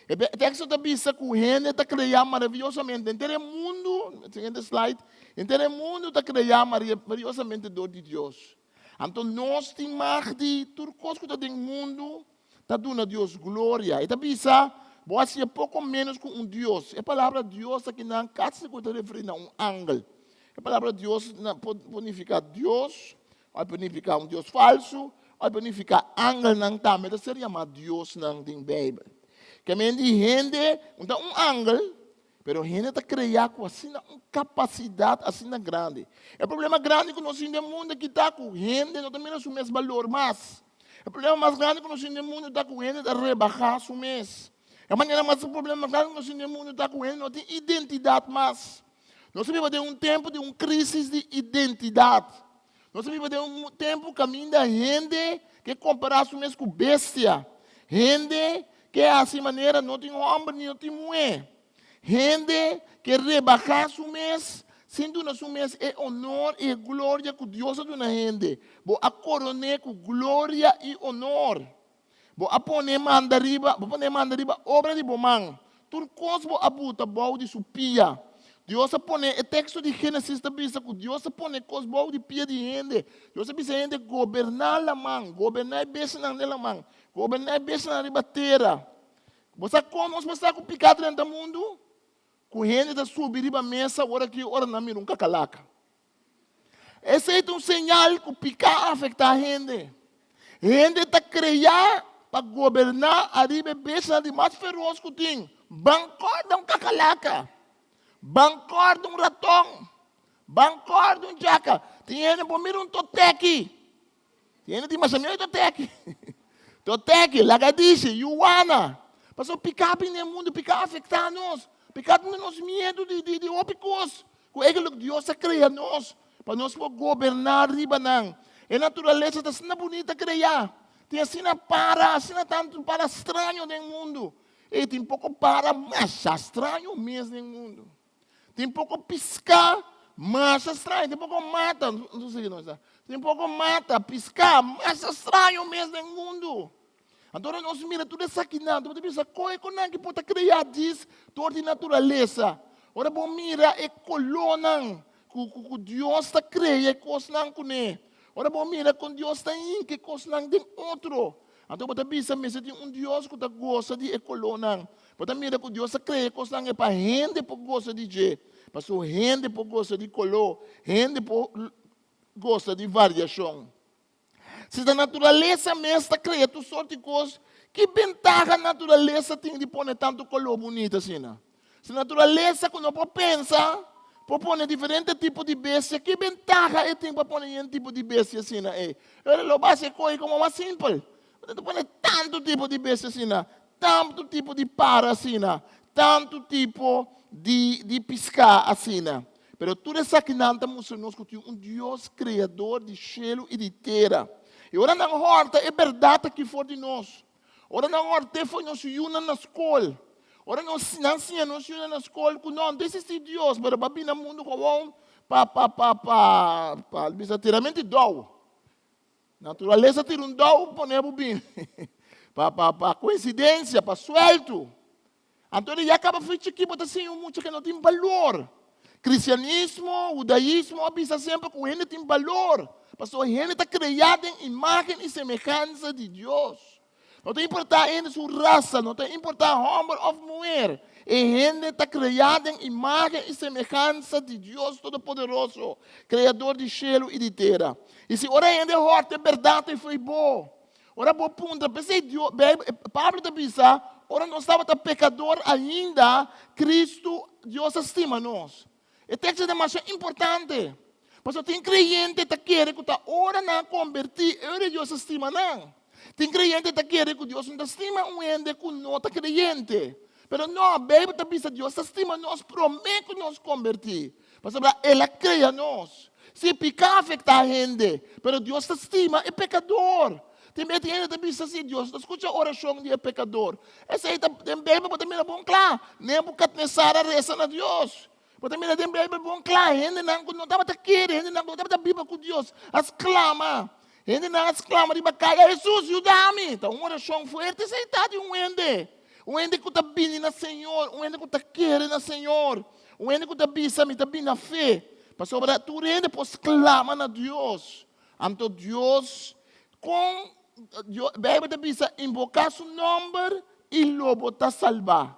E teksto ta bisa ku hende ta kreá maraviyosamente. Henter e mundu, siguiente slide, henter e mundu ta kreá maraviyosamente dor di Dios. Anto nos tin mag di tur kos ku ta den mundu ta duna Dios gloria. E ta bisa, Bo a siña poko ménos ku un dios. E palabra dios akinan kasi sigur ta referí na un angel. E palabra dios por nifiká Dios, òf por nifiká un dios falsu, òf por nifiká angelnan tambe ta ser yamá diosnan den Beibel. Ke men di hende no ta un angel, pero hende ta kreá ku asina un kapasidat asina grandi. E problema grandi ku nos tin den mundu aki ta ku hende no ta mira su mes balor mas. E problema mas grandi ku nos tin den mundu ta ku hende ta rebahá su mes. E manera mas e problema mas grandi ku nos tin den mundu ta ku hende no tin identidat mas. Nos ta biba den un tempu di un krísis di identidat. Nos ta biba den un tempu kaminda hende ke kompará su mes ku bestia. Hende ke hasi manera no tin hòmber ni no tin muhé. Hende ke rebahá su mes sin duna su mes e onor i e gloria ku Dios a duna hende. Bo a koron'é ku gloria i onor. Bo a pone manda riba, bo pone manda riba obra di bo man. Tur kos bo a buta bou di su pia. Dios a pone, e teksto di Génesis ta bisa ku Dios a pone kos bou di pia di hende. Dios a bisa hende goberná laman, goberná e bestianan den laman, goberná e bestianan riba tera. Bo sa kon nos por sa ku piká drenta mundu? Ku hende ta subi riba mesa ora ki ora nan mira un kakalaka. Esei ta un señal ku piká a afektá hende. Hende ta kreá pa goberná ariba e bestianan di mas feros ku tin. Ban kòrda un kakalaka. Ban kòrda un raton. Ban kòrda un djaka. Tin hende por mira un totèki. Tin hende tin masha miedu di totèki. Totèki, lagadishi, yuwana. Pasobra piká bini den mundu, piká a afektá nos. Piká duna nos miedu di hopi kos. Ku eigenlijk Dios a krea nos pa nos por goberná riba nan. E naturalesa ta asina bunita kreá. Tin asina para, asina tantu para straño den mundu. Ey, tin poko para masha straño mes den mundu. Tin poko piská masha straño, tin poko mata, no sé no sa. Tin poko mata, piská masha straño mes den mundu. Anto ora nos mira tur esakinan, bo ta bisa, Koe ku nan ki por ta krea djis dor di naturalesa? Ora bo mira e kolónan ku ku Dios ta krea e kosnan kuné, ora bo mira kon Dios ta hinka e kosnan den otro, anto bo ta bisa mester tin un Dios ku ta gosa di e kolónan. Bo ta mira ku Dios a krea e kosnan ei pa hende por gosa di dje, pasobra hende por gosa di koló, hende por gosa di variashon. Si ta naturalesa mes ta krea tur sort di kos, ki bentaha naturalesa tin di pone tantu koló bunita asina? Si naturalesa ku no por pensa por pone diferente tipo di bestia, ki bentaha e tin pa pone yen tipo di bestia asina ei? Pero lo basa e kohe komo mas simpel. Bo ta pone tantu tipo di bestia asina, tantu tipo di para asina, tantu tipo di di piská asina. Pero tur esakinan ta mustra nos ku tin un Dios Kreador di shelu i di tera. I ora nan hòrta e bèrdat aki for di nos, ora nan hòrt'é for nos yunan na skol, ora nos nan siña nos yunan na skol ku no, no ta eksistí Dios, pero bo a bini na mundu kowon pa pa pa pa pa bisa tiramento di dou. Naturalesa tira un dou pone bo bini pa pa pa koinsidensia, pa suèltu. Anto di ya kaba foi chikí bo ta siña un mucha ke no tin balor. Kristianismo, hudaismo a bisa semper ku hende tin balor, pasobra hende ta kreá den imágen i semehansa di Dios. No ta importá hende su rasa, no ta importá hòmber òf muher, e hende ta kreá den imágen i semehansa di Dios Todopoderoso, Kreador di shelu i di tera. I si ora hende hòrta e bèrdat ei foi bo, Ora bo puntra, p'esei Dios, Bijbel, Pablo ta bisa, ora nos tabata pekador ainda, Cristo, Dios a stima nos. E teksto ta demasiado importante. Pasobra tin kreyente ta kere ku ta ora nan a kombertí, e ora Dios a stima nan. Tin kreyente ta kere ku Dios no ta stima un hende ku no ta kreyente. Pero no, Bijbel ta bisa Dios ta stima nos promé ku nos kombertí. Pasobra El a krea nos. Si piká afektá hende, pero Dios ta stima e pekador. Tin bes tin hende ta bisa si Dios ta skucha orashon di e pekador. Esei ta den Beibel bo ta mira bon kla. Nebukadnesar a resa na Dios. Bo ta mira den Beibel bon kla hendenan ku no tabata kere, hendenan ku no tabata biba ku Dios a sklama. Hendenan a sklama riba kaya, Hesus, yuda mi! Ta un orashon fuerte esei ta di un hende. Un hende ku ta bini na Señor, un hende ku ta kere na Señor, un hende ku ta bisa, Mi ta bini na fe. Pasobra tur hende por sklama na Dios. Anto Dios, kon Beibel ta bisa, inboká su nòmber i lo bo ta salbá.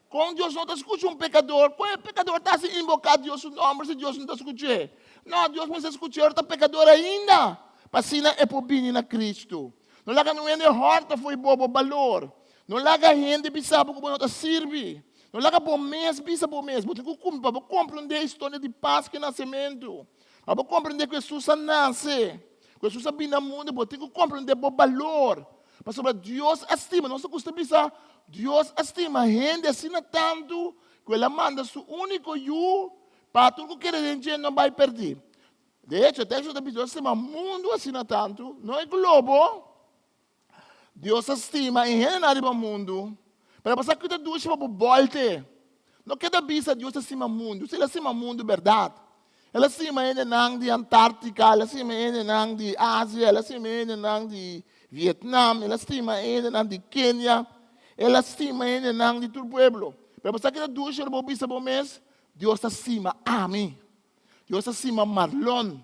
Kon Dios no ta skucha un pekador? Kon e pekador ta hasi inboká Dios su nòmber si Dios no ta skuch'é? No, Dios mester skuch'é ora ta pekador ainda, pa asina e por bini na Kristu. No laga niun hende hòrta fo'i bo bo balor. No laga hende bisa bo ku bo no ta sirbi. No laga bo mes bisa bo mes. Bo tin ku kumpli pa bo komprendé e historia di Paskua i nasementu. Pa bo komprendé ku Hesus a nase, ku Hesus a bini na mundu, bo tin ku komprendé bo balor. Pasobra Dios a stima, nos ta gusta bisa, Dios a stima hende asina tantu ku el a manda su úniko Yu pa tur ku kere den dje no bai pèrdí. De echo, e teksto ta bisa Dios a stima mundu asina tantu, no e globo. Dios a stima e hendenan riba mundu, pero a pasá ku ta dushi pa bo bòlte. No keda bisa Dios a stima mundu, si el a stima mundu bèrdat. El a stima hendenan di Antártika, el a stima hendenan di Asia, el a stima hendenan di Vietnam, el a stima hendenan di Kenia, el a stima hendenan di tur pueblo. Pero bo sa keda dushi ora bo bisa bo mes, Dios ta stima ami. Dios ta stima Marlon.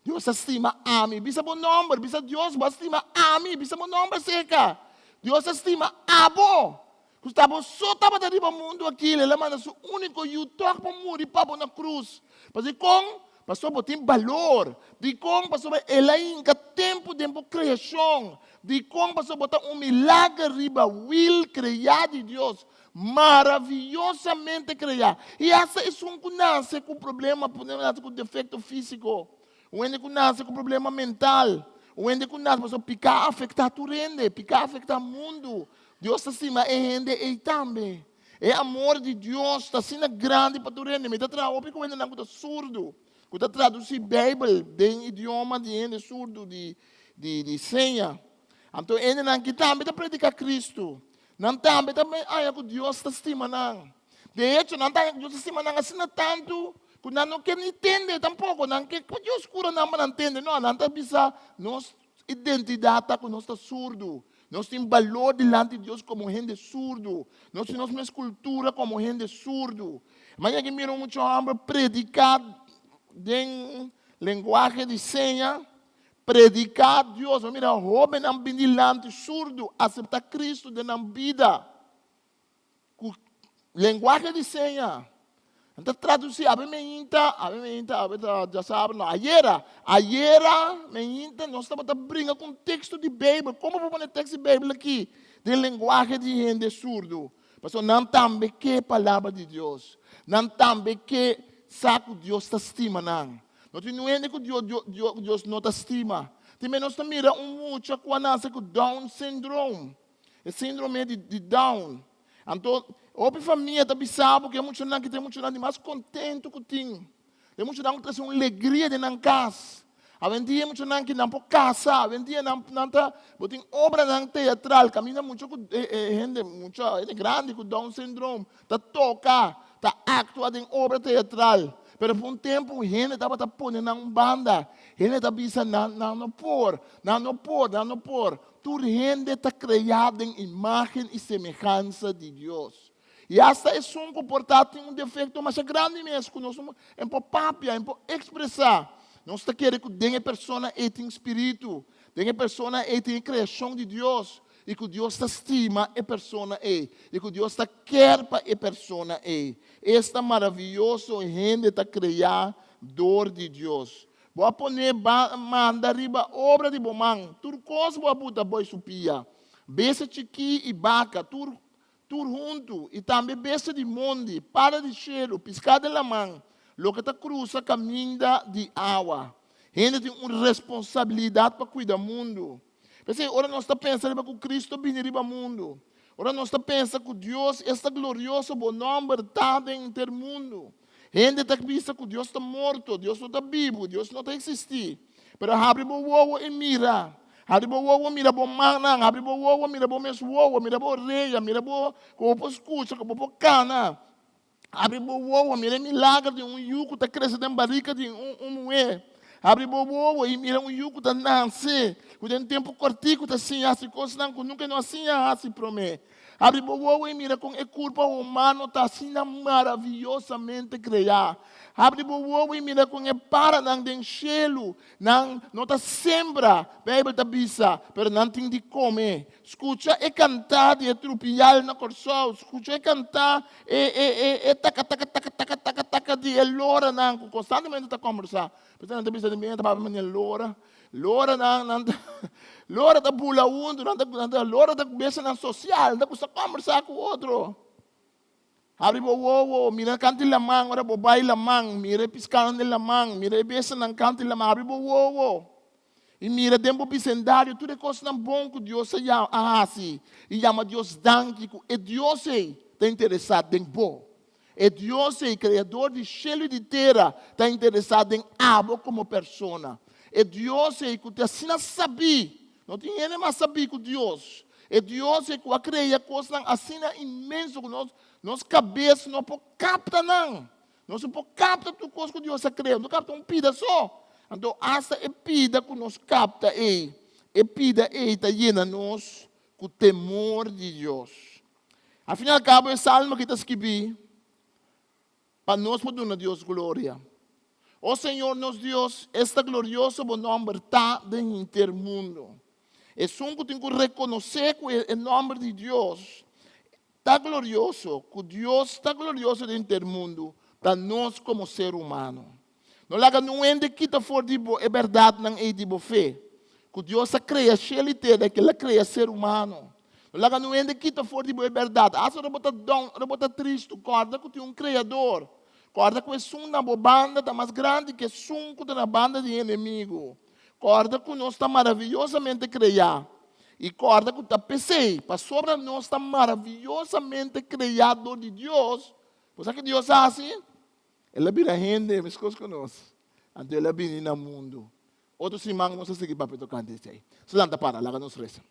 Dios ta stima ami. Bisa bo nomber, bisa Dios bo a stima ami, bisa bo nomber seka. Dios ta stima abo. Ku ta bo so tabata riba mundu aki, el a manda su úniko yu tòg pa muri pa bo na krus. Pasobra dikon? Pasobra bo tin balor. Dikon? Pasobra el a hinka tempu den bo kreashon. Dikon? Pasobra bo ta un milager riba wil kreá di Dios, maraviyosamente kreá. I asta esun ku nase ku problema, por ehempel nase ku defekto físiko, un hende ku nase ku problema mental, un hende ku nase, pasobra piká a afektá tur hende, piká a afektá mundu. Dios ta stima e hende ei tambe. E amor di Dios ta asina grandi pa tur hende. Mi ta traha hopi ku hendenan ku ta surdu, ku ta tradusí Beibel den idioma di hende surdu di di seña. Anto e hendenan aki tambe ta prediká Kristu. Nan tambe ta haña ku Dios ta stima nan. De echo, nan ta haña ku Dios ta stima nan asina tantu ku nan no ke ni tende tampoko. Nan ke ku Dios kura nan pa nan tende. No, nan ta bisa nos Identidat ta ku nos ta surdu. Nos tin balor dilanti Dios komo hende surdu. Nos tin nos mes kultura komo hende surdu. Maña ki mira un mucha hòmber prediká den lenguahe di seña, prediká Dios. Mi mira hóbennan bin dilanti surdu, aseptá Kristu den nan bida. Ku lenguahe di seña. Nan ta tradusi awe meinta, awe meinta, awe ta djasabra, no, ayera, ayera meinta nos tabata bringa ku un teksto di Beibel. Komo bo pone teksto di Beibel aki den lenguahe di hende surdu? Pasobra nan tambe ke palabra di Dios. Nan tambe ke sa ku Dios ta stima nan. No tin niun hende ku Dios no ta stima. Tin bes nos ta mira un mucha ku a nase ku Down syndrome. E síndrome di di Down. Anto, hopi famia ta bisa bo ku e muchanan ki ta e muchanan di mas kontentu ku tin. E muchanan ku trese un legria den nan kas. Awendia e muchanan ki nan por kasa, awendia nan nan ta bo tin obranan teatral kaminda mucha ku e e hende mucha hende grandi ku Down syndrome ta toka, ta aktua den obra teatral. Pero pa un tempu hende tabata pone nan un banda. Hende ta bisa nan nan no por, nan no por, nan no por. Tur hende ta kreá den imágen i semehansa di Dios. I asta esun ku por ta tin un defekto masha grandi mes ku nos no por papia, no por ekspresá. Nos ta kere ku den e persona ei tin spiritu, den e persona ei tin e kreashon di Dios i ku Dios ta stima e persona ei i ku Dios ta kier pa e persona ei. Esta maravioso hende ta kreá dor di Dios. Bo a pone ba manda riba obra di bo man, tur kos bo a buta boi su pia, bestia chikí i baka, tur tur huntu, i tambe bestia di mondi, para di shelu, piská den laman, loke ta krusa kaminda di awa. Hende tin un responsabilidat pa kuida mundu. P'esei ora nos ta pensa riba ku Kristu bini riba mundu, ora nos ta pensa ku Dios esta glorioso bo nòmber ta den henter mundu. Hende ta bisa ku Dios ta morto, Dios no ta bibu, Dios no ta eksistí. Pero habri bo wowo i mira. Habri bo wowo mira bo mannan, habri bo wowo mira bo mes wowo, mira bo orea, mira bo ku bo por skucha, ku bo por kana. Habri bo wowo, mira e milager di un yu ku ta krese den barika di un un muhé. Habri bo wowo i mira un yu ku ta nase, ku den tempu kòrtiku ta siña hasi kosnan ku nunka e no a siña hasi promé. Habri bo wowo i mira kon e kurpa humano ta asina maraviyosamente kreá. Habri bo wowo i mira kon e paranan den shelu, nan no ta sembra, Beibel ta bisa, pero nan tin di kome. Skucha e kantá di e trupial na Kòrsou, skucha e kantá e e e e taka taka taka taka taka taka di e loranan ku konstantemente ta kòmbersá. P'esei nan ta bisa di mi ta papia manera lora. Lora nan, nan ta, lora ta bula huntu, nan ta, nan ta, lora ta besanan sosial, nan ta gusta kòmbersá ku otro. Habri bo wowo, mira kantu di laman, ora bo bai laman, mira e piskanan den laman, mira e besanan kantu di laman, habri bo wowo. I mira den bo bisendario tur e kosnan bon ku Dios a ya, a hasi, i yama Dios danki ku e Dios ei ta interesá den bo. E Dios ei, Kreador di shelu i di tera, ta interesá den abo komo persona. E Dios ei ku ta asina sabí, no tin hende mas sabí ku Dios. E Dios ei ku a krea kosnan asina inmenso ku nos nos kabes no por kapta nan. Nos no por kapta tur kos ku Dios a krea, nos kapta un pida so. Anto asta e pida ku nos kapta ei, e pida ei ta yena nos ku temor di Dios. Al fin i al kabo e salmo aki ta skibí pa nos por duna Dios gloria. O Señor nos Dios, esta glorioso bo nòmber ta den henter mundu. Esun ku tin ku rekonosé ku e nòmber di Dios ta glorioso, ku Dios ta glorioso den henter mundu, ta nos komo ser humano. No laga niun hende kita for di bo e bèrdatnan ei di bo fe, ku Dios a krea shelu i tera i ku el a krea ser humano. No laga niun hende kita for di bo e bèrdat. Asta ora bo ta down, ora bo ta tristu, kòrda ku tin un Kreador. Kòrda ku esun na bo banda ta mas grandi ku esun ku ta na banda di e enemigu. Kòrda ku nos ta maraviyosamente kreá. I kòrda ku ta p'esei, pasobra nos ta maraviyosamente kreá dor di Dios, bo sa ki Dios a hasi? El a bira hende meskos ku nos, anto el a bini na mundu. Otro siman nos a sigui papia tokante esei. So lanta para, laga nos resa.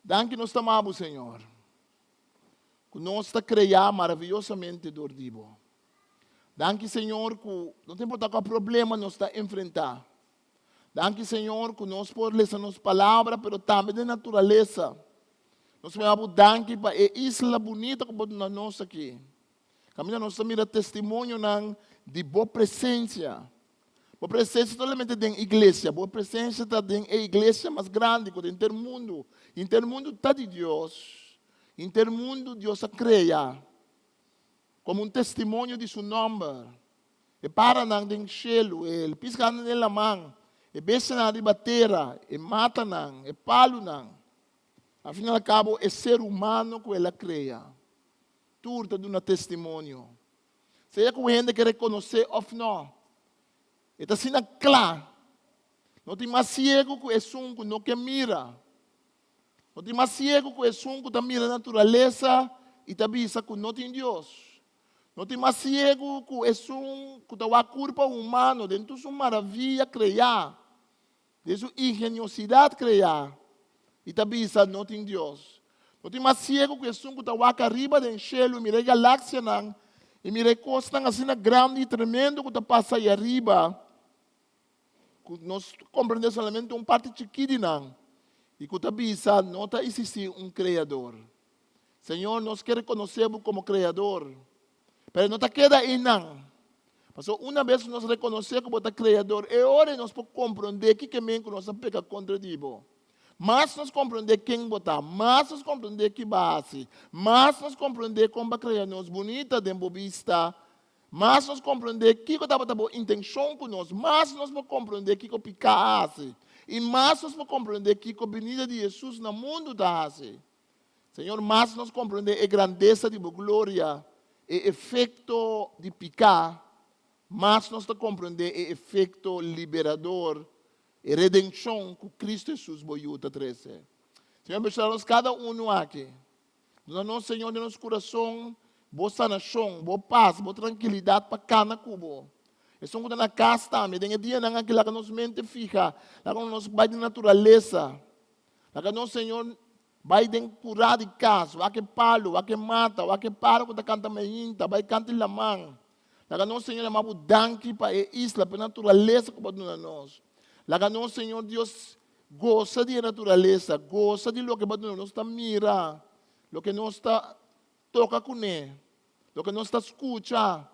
Danki nos ta ama bo, Señor, ku nos ta kreá maraviyosamente dor di bo. Danki, Señor, ku no ta importá kua problema nos ta enfrentá. Danki, Señor, ku nos por lesa nos palabra, pero tambe den naturalesa. Nos mira bo danki pa e isla bunita ku bo duna nos aki. Kaminda nos ta mira testimonionan di bo presensia. Bo presensia solamente den iglesia, bo presensia ta den e iglesia mas grandi ku ta henter mundu. Henter mundu ta di Dios. Henter mundu Dios a krea komo un testimonio di su nòmber. E paranan den shelu, e piskanan den laman, e bestianan riba tera, e matanan, e palunan. Al fin al kabo e ser humano ku el a krea, tur ta duna testimonio. Sea ku hende ke rekonosé òf nò, e ta asina kla. No tin mas siegu ku esun ku no ke mira. No tin mas siegu ku esun ku ta mira naturalesa i ta bisa ku no tin Dios. No tin mas siegu ku esun ku ta wak kurpa humano den tur su maravia kreá. Den su ingeniosidat kreá i ta bisa no tin Dios. No tin mas siegu ku esun ku ta wak ariba den shelu i mira e galaksianan i mira e kosnan asina grandi i tremendo ku ta pasa ei ariba ku nos komprendé solamente un parti chikí di nan i ku ta bisa no ta eksistí un Kreador. Señor, nos ke rekonosé bo komo Kreador. Pero no ta keda einan. Pasobra una bes ku nos rekonosé ku bo ta Kreador, e ora ei nos por komprondé kiko e men ku nos a peka kontra di bo. Mas nos komprondé ken bo ta, mas nos komprondé ki bo a hasi, mas nos komprondé kon bo a krea nos bunita den bo bista, mas nos komprondé kiko tabata bo intenshon ku nos, mas nos por komprondé kiko piká a hasi, i mas nos por komprondé kiko binida di Hesus na mundu ta hasi. Señor, mas nos comprende e grandeza di bo gloria, e efecto di pica, mas nos ta comprende e efecto liberador, e redencion cu Cristo Jesus bo Yu ta trece. Señor, bendiciona nos cada uno aki. Duna nos, Señor, den nos curason Bo sanashon, bo pas, bo trankilidat pa kana ku bo. Esun ku ta na kas tambe, den e dianan aki laga nos mente fiha, laga nos bai den naturalesa. Laga nos, Señor, bai den kurá di kas, wak e palu, wak e mata, wak e para ku ta kanta meinta, bai kanta e laman. Laga nos, Señor, yama bo danki pa e isla, pa e naturalesa ku bo a duna nos. Laga nos, Señor Dios, gosa di e naturalesa, gosa di loke bo a duna nos ta mira, loke nos ta toka kuné, loke nos ta skucha,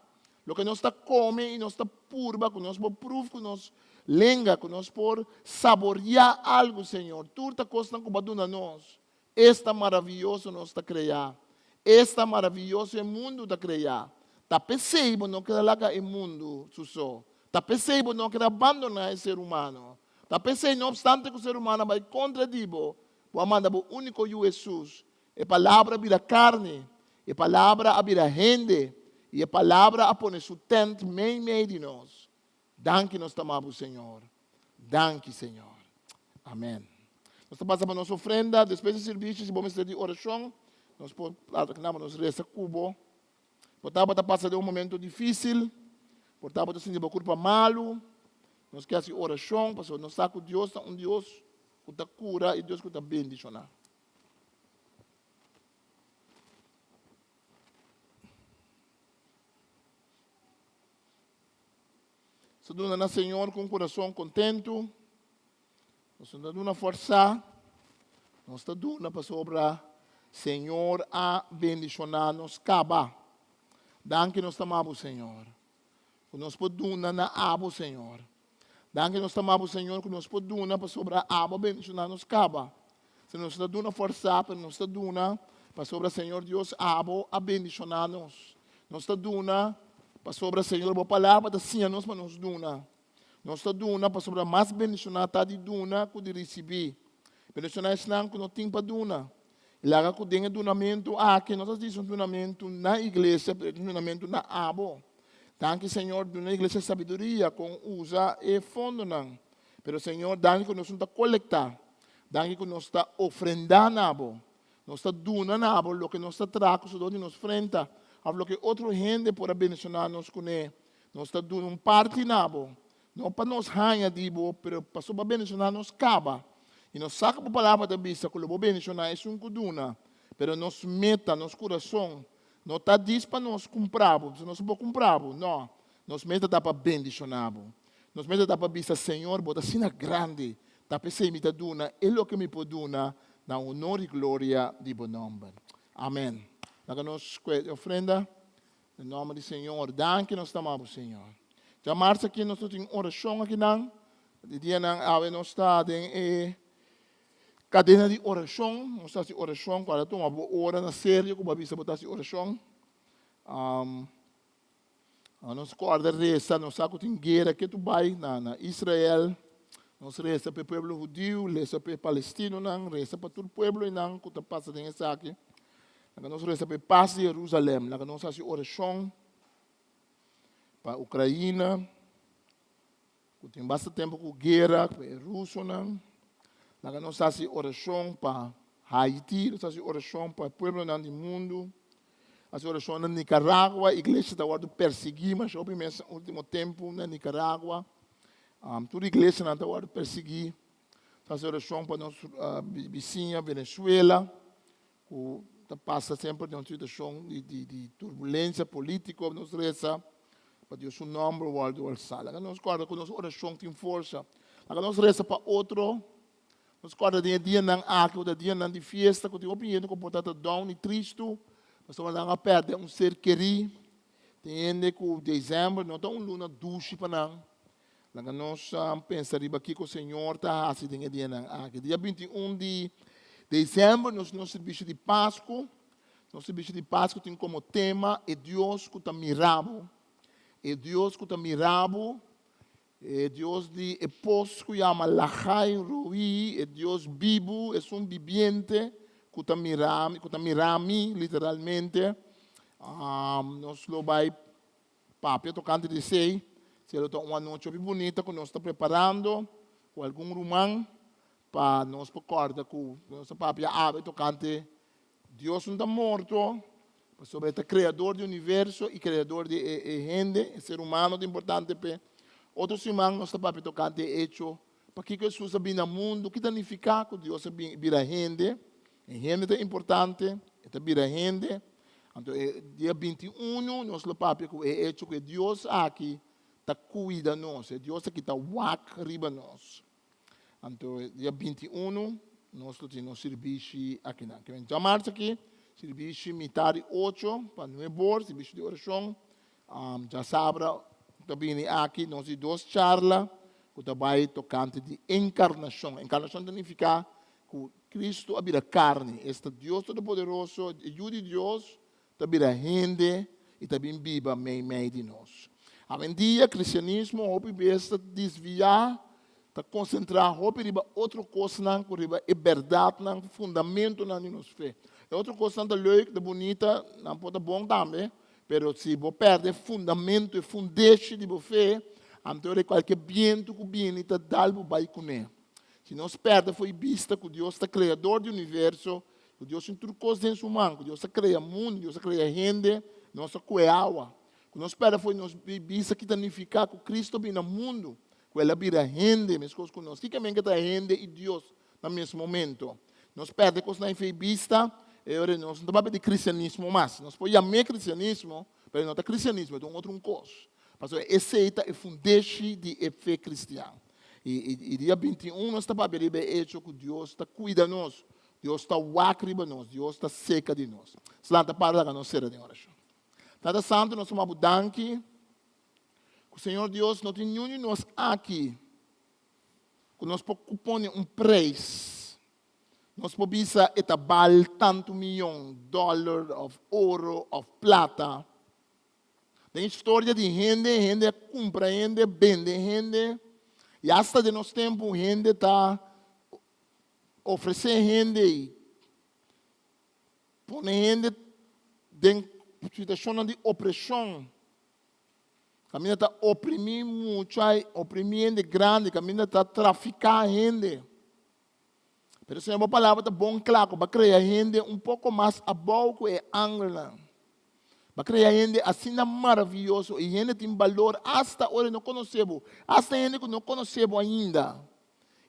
loke nos ta kome i nos ta purba ku nos por pruf ku nos lenga, ku nos por saboriá algu, Señor. Tur ta kosnan ku bo a duna nos. Esta maravioso nos ta kreá! Esta maravioso e mundu ta kreá! Ta p'esei bo no keda laga e mundu su so. Ta p'esei bo no keda bandoná e ser humano. Ta p'esei, no opstante ku ser humano a bai kontra di bo, bo a manda bo úniko Yu Hesus E Palabra a bira karni, e Palabra a bira hende, i e Palabra a pone su tènt meimei di nos. Danki nos ta ama bo, Señor. Danki, Señor. Amen. Nos ta pasa pa nos ofrenda. Despues di sirbishi, si bo mester di orashon, nos por plata pa nos resa ku bo. Por ta bo ta pasa den un momento difísil, por ta bo ta sinti bo kurpa malu, nos ke hasi orashon pasobra nos sa ku Dios ta un Dios ku ta kura i Dios ku ta bendishoná. Nos ta duna na Señor ku un kurason kontentu. Nos no ta duna forsá. Nos ta duna pasobra Señor a bendishoná nos kaba. Danki nos ta ama bo, Señor, ku nos por duna na abo, Señor. Danki nos ta ama bo Señor ku nos por duna pasobra abo a bendishoná nos kaba. Si nos ta duna forsá pero nos ta duna pasobra Señor Dios abo a bendishoná nos. Nos ta duna pasobra Señor bo palabra ta siña nos pa nos duna. Nos ta duna pasobra mas bendishoná ta di duna ku di risibí. Bendishoná esnan ku no tin pa duna. I laga ku den e dunamentu aki no ta djis un dunamentu na iglesia pero e ta un dunamentu na abo. Danki Señor duna iglesia sabiduria kon usa e fondonan. Pero Señor danki ku nos no ta kolekta. Danki ku nos ta ofrenda na bo. Nos ta duna na bo loke nos ta traha ku sudor di nos frenta of loke otro hende por a bendiciona nos kuné. Nos ta duna un parti na bo. No pa nos haña di bo, pero pasobra bo a bendiciona nos kaba. I nos sa ku bo palabra ta bisa ku lo bo bendiciona esun ku duna. Pero nos meta, nos kurason, no ta dis pa nos kumpra bo, pasobra nos no por kumpra bo. No, nos meta ta pa bendiciona bo. Nos meta ta pa bisa, Señor, bo ta asina grandi, ta p'esei mi ta duna e loke mi por duna na honor i gloria di bo nomber. Amen. Laga nos kue e ofrenda. Den nomber di Señor, danki nos ta ama bo Señor. Djamarts aki nos lo tin orashon akinan. Di dianan awe nos ta den e kadena di orashon. Nos ta hasi orashon ku a tuma bo ora na serio ku bo a bisa bo ta hasi orashon. Nos kòrda resa, nos sa ku tin guera ketu bai na na Israel. Nos resa pa e pueblo hudiu, resa pa e palestinonan, resa pa tur pueblonan ku ta pasa den esaki. Laga nos resa pa e pas di Jerusalem. Laga nos hasi orashon pa Ukraina, ku tin basta tempu ku guera ku e rusonan. Laga nos hasi orashon pa Haiti, nos hasi orashon pa e pueblonan di mundu. Hasi orashon na Nicaragua, iglesia ta wòrdu persiguí masha hopi mes último tempu na Nicaragua. Tur iglesianan ta wòrdu persiguí. Nos hasi orashon pa nos bisiña Venezuela. Ku ta pasa semper den un situashon di turbulensia polítiko, nos resa pa Dios su nòmber wòrdu alsá. Laga nos kòrda ku nos orashon tin forsa. Laga nos resa pa otro. Nos kòrda den e dianan aki ku ta dianan di fiesta ku tin hopi hende ku por ta ta down i tristu pasobra nan a pèrdè un ser kerí. Tin hende ku desèmber no ta un luna dushi pa nan. Laga nos pensa riba kiko Señor ta hasi den e dianan aki. Dia 21 di december nos nos servicio di Pascu. Nos servicio di Pascu tin como tema e Dios cu ta mira bo. E Dios cu ta mira bo, e Dios di e pos cu yama Lahai Roi, e Dios bibu, esun bibiente cu ta mira mi, cu ta mira mi literalmente. Nos lo bay Papia tokante di esei, si lo ta un anochi hopi bunita ku nos ta preparando ku algun ruman pa nos por kòrda ku nos ta papia awe tokante Dios no ta morto, Pasobra e ta creador di universo y creador di e e hende, e ser humano ta importante p'e. Otro siman nos ta papia tocante e hecho pakico Hesus a bini na mundo, ki ta nifica cu Dios a bin bira hende. E hende ta importante, e ta bira hende. Anto e dia 21 nos lo papia cu e hecho cu e Dios aki ta cuida nos, e Dios aki ta wak riba nos. Anto dia 21 nos lo tin nos sirbishi akinan. Ke men djamarts aki, sirbishi mitar di ocho pa nuebe or, sirbishi di orashon. Djasabra ta bini aki nos di dos charla ku ta bai tokante di enkarnashon. Enkarnashon ta nifiká ku Kristu a bira karni, esta Dios Todopoderoso, e Yu di Dios, ta bira hende i ta bin biba meimei di nos. Awendia kristianismo hopi bes ta desviá, ta konsentrá hopi riba otro kosnan ku riba e bèrdatnan, fundamentonan di nos fe. E otro kosnan ta leuk, ta bunita, nan por ta bon tambe, pero si bo pèrdè e fundamento, e fundeshi di bo fe, anto ora kualke bientu ku bini ta dal bo bai kuné. Si nos pèrdè fo'i bista ku Dios ta kreador di universo, Ku Dios tin tur kos den su man, ku Dios a krea mundu, Dios a krea hende, nos a kue awa. Ku nos pèrdè for di nos bisa ki ta nifiká ku Kristu a bini na mundu, ku El a bira hende meskos ku nos. Kiko men ke ta hende i Dios na mes momento? Nos pèrdè kosnan ei bista, e ora nos no ta papia di kristianismo mas. Nos por yam'é kristianismo, pero e no ta kristianismo, e ta un otro un kos. Pasobra esei ta e fundeshi di e fe kristian. I dia 21 nos ta papia riba e echo ku Dios ta kuida nos. Dios ta wak riba nos, Dios ta seka di nos. Slanta para laga nos sera den orashon. Tata Santu, nos ta bo danki ku Señor Dios no tin niun di nos aki ku nos por pone un preis. Nos por bisa e ta bal tantu miyon dòler òf oro òf plata. Den historia di hende, hende a kumpra hende, bende hende, i asta den nos tempu hende ta ofresé hende i pone hende den situashonnan di opreshon. Kaminda ta oprimí mucha i oprimí hende grandi, kaminda ta trafiká hende. Pero Señor, bo palabra ta bon kla ku bo a krea hende un poko mas abou ku e angelnan. Bo a krea hende asina maravioso i hende tin balor asta ora e no konosé bo, asta hende ku no konosé bo ainda.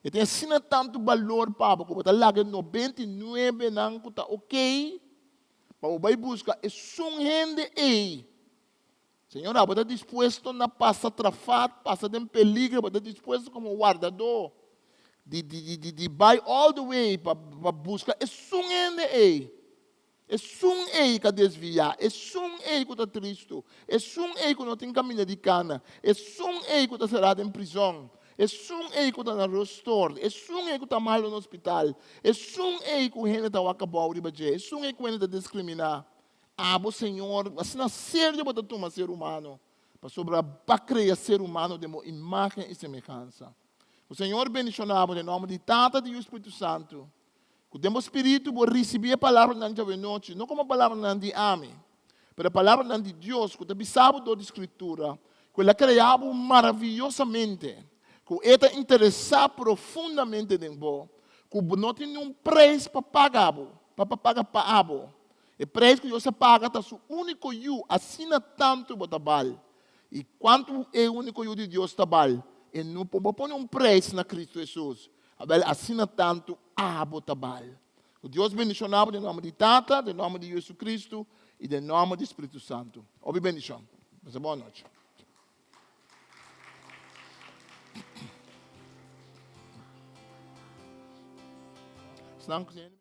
E tin asina tantu balor pa bo ku bo ta laga e 99 nan ku ta okey pa bo bai buska esun hende ey. Señor, abo ta dispuesto na pasa trafat, pasa den peligro, bo ta dispuesto komo wardadó di di di di bai all the way pa pa buska esun hende ey. Esun ey ka desviá, esun ey ku ta tristu, esun ey ku no tin kaminda di kana, esun ey ku ta será den prizòn, esun ey ku ta na rustort, esun ey ku ta malu na hospital, esun ey ku hende ta wak abou riba dje, esun ey ku hende ta diskriminá. Abo, Señor, asina serio bo ta tuma ser humano, pasobra Bo a krea ser humano den Bo imágen i semehansa. Ku Señor bendishoná bo den nòmber di Tata, di Yu i Spiritu Santu. Ku den bo spiritu bo risibí e palabranan djawe nochi, no komo palabranan di ami, pero e palabranan di Dios ku ta bisa bo dor di Skritura, ku El a krea bo maraviyosamente, ku E ta interesá profundamente den bo, ku bo no tin niun preis pa paga bo, pa paga pa abo. E preis ku Dios a paga ta Su úniko Yu, asina tantu bo ta bal. I kuantu e úniko Yu di Dios ta bal? E no por bo pone un preis na Kristu Hesus. Abel, asina tantu abo ta bal. Ku Dios bendishoná bo den nòmber di Tata, den nòmber di JesuCristu i den nòmber di Spiritu Santu. Hopi bendishon. Pasa bon anochi. Snan ku.